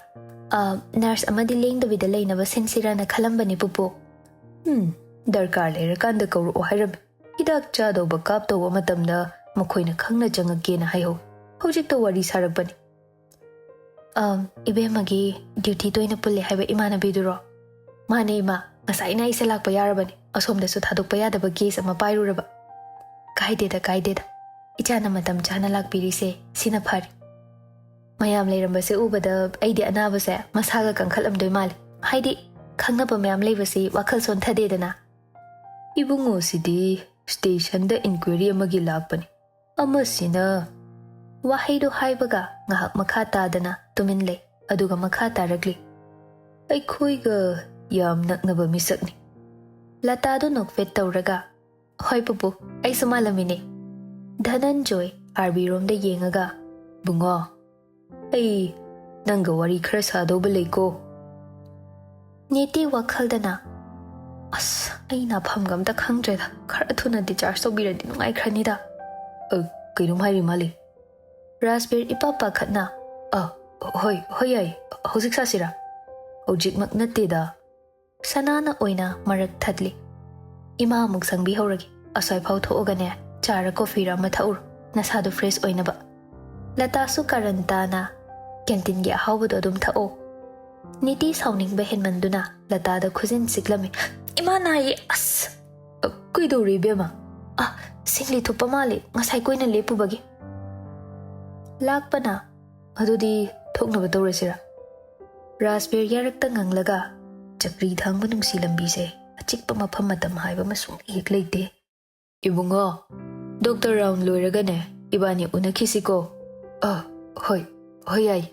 "ꯑ, nurse ꯑꯃꯗꯤ ꯂꯦꯡꯗꯕꯤꯗ ꯂꯩꯅꯕ ꯁꯤꯟꯁꯤꯔꯥꯅ ꯈꯜꯂꯝꯕꯅꯤ ꯄꯨꯄꯨ꯫" "ꯎꯝ, ꯗꯔꯀꯥꯔ ꯂꯩꯔꯀꯥꯟꯗ ꯀꯧꯔꯛꯑꯣ ꯍꯥꯏꯔꯝꯃꯤ꯫ ꯍꯤꯗꯥꯛ ꯆꯥꯗꯧꯕ ꯀꯥꯞꯇꯧꯕ ꯃꯇꯝꯗ ꯃꯈꯣꯏꯅ ꯈꯪꯅ ꯆꯪꯉꯛꯀꯦꯅ ꯍꯥꯏꯍꯧ꯫ ꯍꯧꯖꯤꯛꯇ ꯋꯥꯔꯤ ꯁꯥꯔꯛꯄꯅꯤ꯫" "ꯑꯝ, ꯏꯕꯦꯝꯃꯒꯤ duty ꯇꯣꯏꯅ ꯄꯨꯜꯂꯦ ꯍꯥꯏꯕ ꯏꯃꯥꯟꯅꯕꯤꯗꯨꯔꯣ?" "ꯃꯥꯅꯦ ꯏꯃꯥ, ꯉꯁꯥꯏꯅ ꯑꯩꯁꯦ ꯂꯥꯛꯄ ꯌꯥꯔꯕꯅꯤ, ꯑꯁꯣꯝꯗꯁꯨ ꯊꯥꯗꯣꯛꯄ ꯌꯥꯗꯕ case ꯑꯃ ꯄꯥꯏꯔꯨꯔꯕ꯫" ꯀꯥꯏꯗꯦꯗ, ꯀꯥꯏꯗꯦꯗ꯫ ꯏꯆꯥꯅ ꯃꯇꯝ ꯆꯥꯅ ꯂꯥꯛꯄꯤꯔꯤꯁꯦ ꯁꯤꯅ ꯐꯔꯦ꯫ ꯃꯌꯥꯝ ꯂꯩꯔꯝꯕꯁꯦ ꯎꯕꯗ ꯑꯩꯗꯤ ꯑꯅꯥꯕꯁꯦ ꯃꯁꯥꯒ ꯀꯟꯈꯠꯂꯝꯗꯣꯏ ꯃꯥꯜꯂꯦ꯫ ꯍꯥꯏꯗꯤ ꯈꯪꯅꯕ ꯃꯌꯥꯝ ꯂꯩꯕꯁꯤ ꯋꯥꯈꯜ ꯁꯣꯟꯊꯗꯦꯗꯅ꯫ "ꯏꯕꯨꯡꯉꯣꯁꯤꯗꯤ ꯁ꯭ꯇꯦꯁꯟꯗ ꯏꯟꯀ꯭ꯋꯥꯏꯔꯤ ꯑꯃꯒꯤ ꯂꯥꯛꯄꯅꯤ꯫ ꯑꯃꯁꯤꯅ" ꯋꯥꯍꯩꯗꯣ ꯍꯥꯏꯕꯒ ꯉꯥꯏꯍꯥꯛ ꯃꯈꯥ ꯇꯥꯗꯅ ꯇꯨꯃꯤꯟ ꯂꯩ꯫ ꯑꯗꯨꯒ ꯃꯈꯥ ꯇꯥꯔꯛꯂꯤ, "ꯑꯩꯈꯣꯏꯒ ꯌꯥꯝ ꯅꯛꯅꯕ ꯃꯤꯁꯛꯅꯤ"꯫ ꯂꯇꯥꯗꯣ ꯅꯣꯛꯐꯦꯠ ꯇꯧꯔꯒ, "ꯍꯣꯏ ꯄꯨꯄꯨ, ꯑꯩꯁꯨ ꯃꯥꯜꯂꯝꯃꯤꯅꯦ"꯫ ꯙꯅꯟꯖꯣꯏ ꯑꯥꯔꯕꯤꯔꯣꯝꯗ ꯌꯦꯡꯉꯒ, "ꯕꯨꯡꯉꯣ, ꯑꯩ ꯅꯪꯒ ꯋꯥꯔꯤ ꯈꯔ ꯁꯥꯗꯧꯕ ꯂꯩꯀꯣ"꯫ ꯅꯤꯇꯤ ꯋꯥꯈꯜꯗꯅ, "ꯑꯁ, ꯑꯩ ꯅꯥꯐꯝꯒ ꯑꯝꯇ ꯈꯪꯗ꯭ꯔꯦꯗ, ꯈꯔ ꯊꯨꯅ ꯗꯤꯆꯥꯔꯖ ꯇꯧꯕꯤꯔꯗꯤ ꯅꯨꯡꯉꯥꯏꯈ꯭ꯔꯅꯤꯗ"꯫ "ꯑ, ꯀꯩꯅꯣꯝ ꯍꯥꯏꯔꯤ ꯃꯥꯜꯂꯤ"꯫ ꯔꯥꯖꯕꯤꯔ ꯏꯄꯥ ꯄꯥꯈꯠꯅ, "ꯑ, ꯍꯣꯏ, ꯍꯣꯏ, ꯌꯥꯏ, ꯍꯧꯖꯤꯛ ꯁꯥꯁꯤꯔꯥ?" "ꯍꯧꯖꯤꯛꯃꯛ ꯅꯠꯇꯦꯗ"꯫ ꯁꯅꯥꯅ ꯑꯣꯏꯅ ꯃꯔꯛ ꯊꯠꯂꯤ꯫ "ꯏꯃꯥ ꯑꯃꯨꯛ ꯁꯪꯕꯤꯍꯧꯔꯒꯦ, ꯑꯁ꯭ꯋꯥꯏꯐꯥꯎ ꯊꯣꯛꯑꯒꯅꯦ ꯆꯥꯔ ꯀꯣꯐꯤꯔ ꯑꯃ ꯊꯛꯎꯔꯣ, ꯅꯁꯥꯗꯣ ꯐ꯭ꯔꯦꯁ ꯑꯣꯏꯅꯕ"꯫ ꯂꯇꯥꯁꯨ ꯀꯥꯔꯟ ꯇꯥꯅ, "ꯀꯦꯟꯇꯤꯟꯒꯤ ꯑꯍꯥꯎꯕꯗꯣ ꯑꯗꯨꯝ ꯊꯛꯑꯣ"꯫ ꯅꯤꯇꯤ ꯁꯥꯎꯅꯤꯡꯕ ꯍꯦꯟꯃꯟꯗꯨꯅ ꯂꯇꯥꯗ ꯈꯨꯖꯤꯟ ꯁꯤꯛꯂꯝꯃꯤ꯫ "ꯏꯃꯥ ꯅꯥꯏꯌꯦ, ꯑꯁ!" "ꯑ, ꯀꯩꯗꯧꯔꯦ ꯏꯕꯦꯝꯃ?" "ꯑ, ꯁꯤꯡꯂꯤ ꯊꯨꯞꯄ ꯃꯥꯜꯂꯦ, ꯉꯁꯥꯏ ꯀꯨꯏꯅ ꯂꯦꯞꯄꯨꯕꯒꯤ"꯫ ꯂꯥꯛꯄꯅ, "ꯑꯗꯨꯗꯤ ꯊꯣꯛꯅꯕ ꯇꯧꯔꯁꯤꯔꯥ?" ꯔꯥꯖꯕꯤꯔ ꯌꯥꯔꯛꯇ ꯉꯪꯂꯒ, "ꯆꯀ꯭ꯔꯤ ꯊꯥꯡꯕ ꯅꯨꯡꯁꯤ ꯂꯝꯕꯤꯁꯦ ꯑꯆꯤꯛꯄ ꯃꯐꯝ ꯃꯇꯝ ꯍꯥꯏꯕ ꯑꯃꯁꯨ ꯍꯦꯛ ꯂꯩꯇꯦ"꯫ "ꯏꯕꯨꯡꯉꯣ, ꯗꯣꯛꯇꯔ ꯔꯥꯎꯟ ꯂꯣꯏꯔꯒꯅꯦ ꯏꯕꯥꯅꯤ ꯎꯅꯈꯤꯁꯤꯀꯣ"꯫ "ꯑ, ꯍꯣꯏ, ꯍꯣꯏ, ꯌꯥꯏ"꯫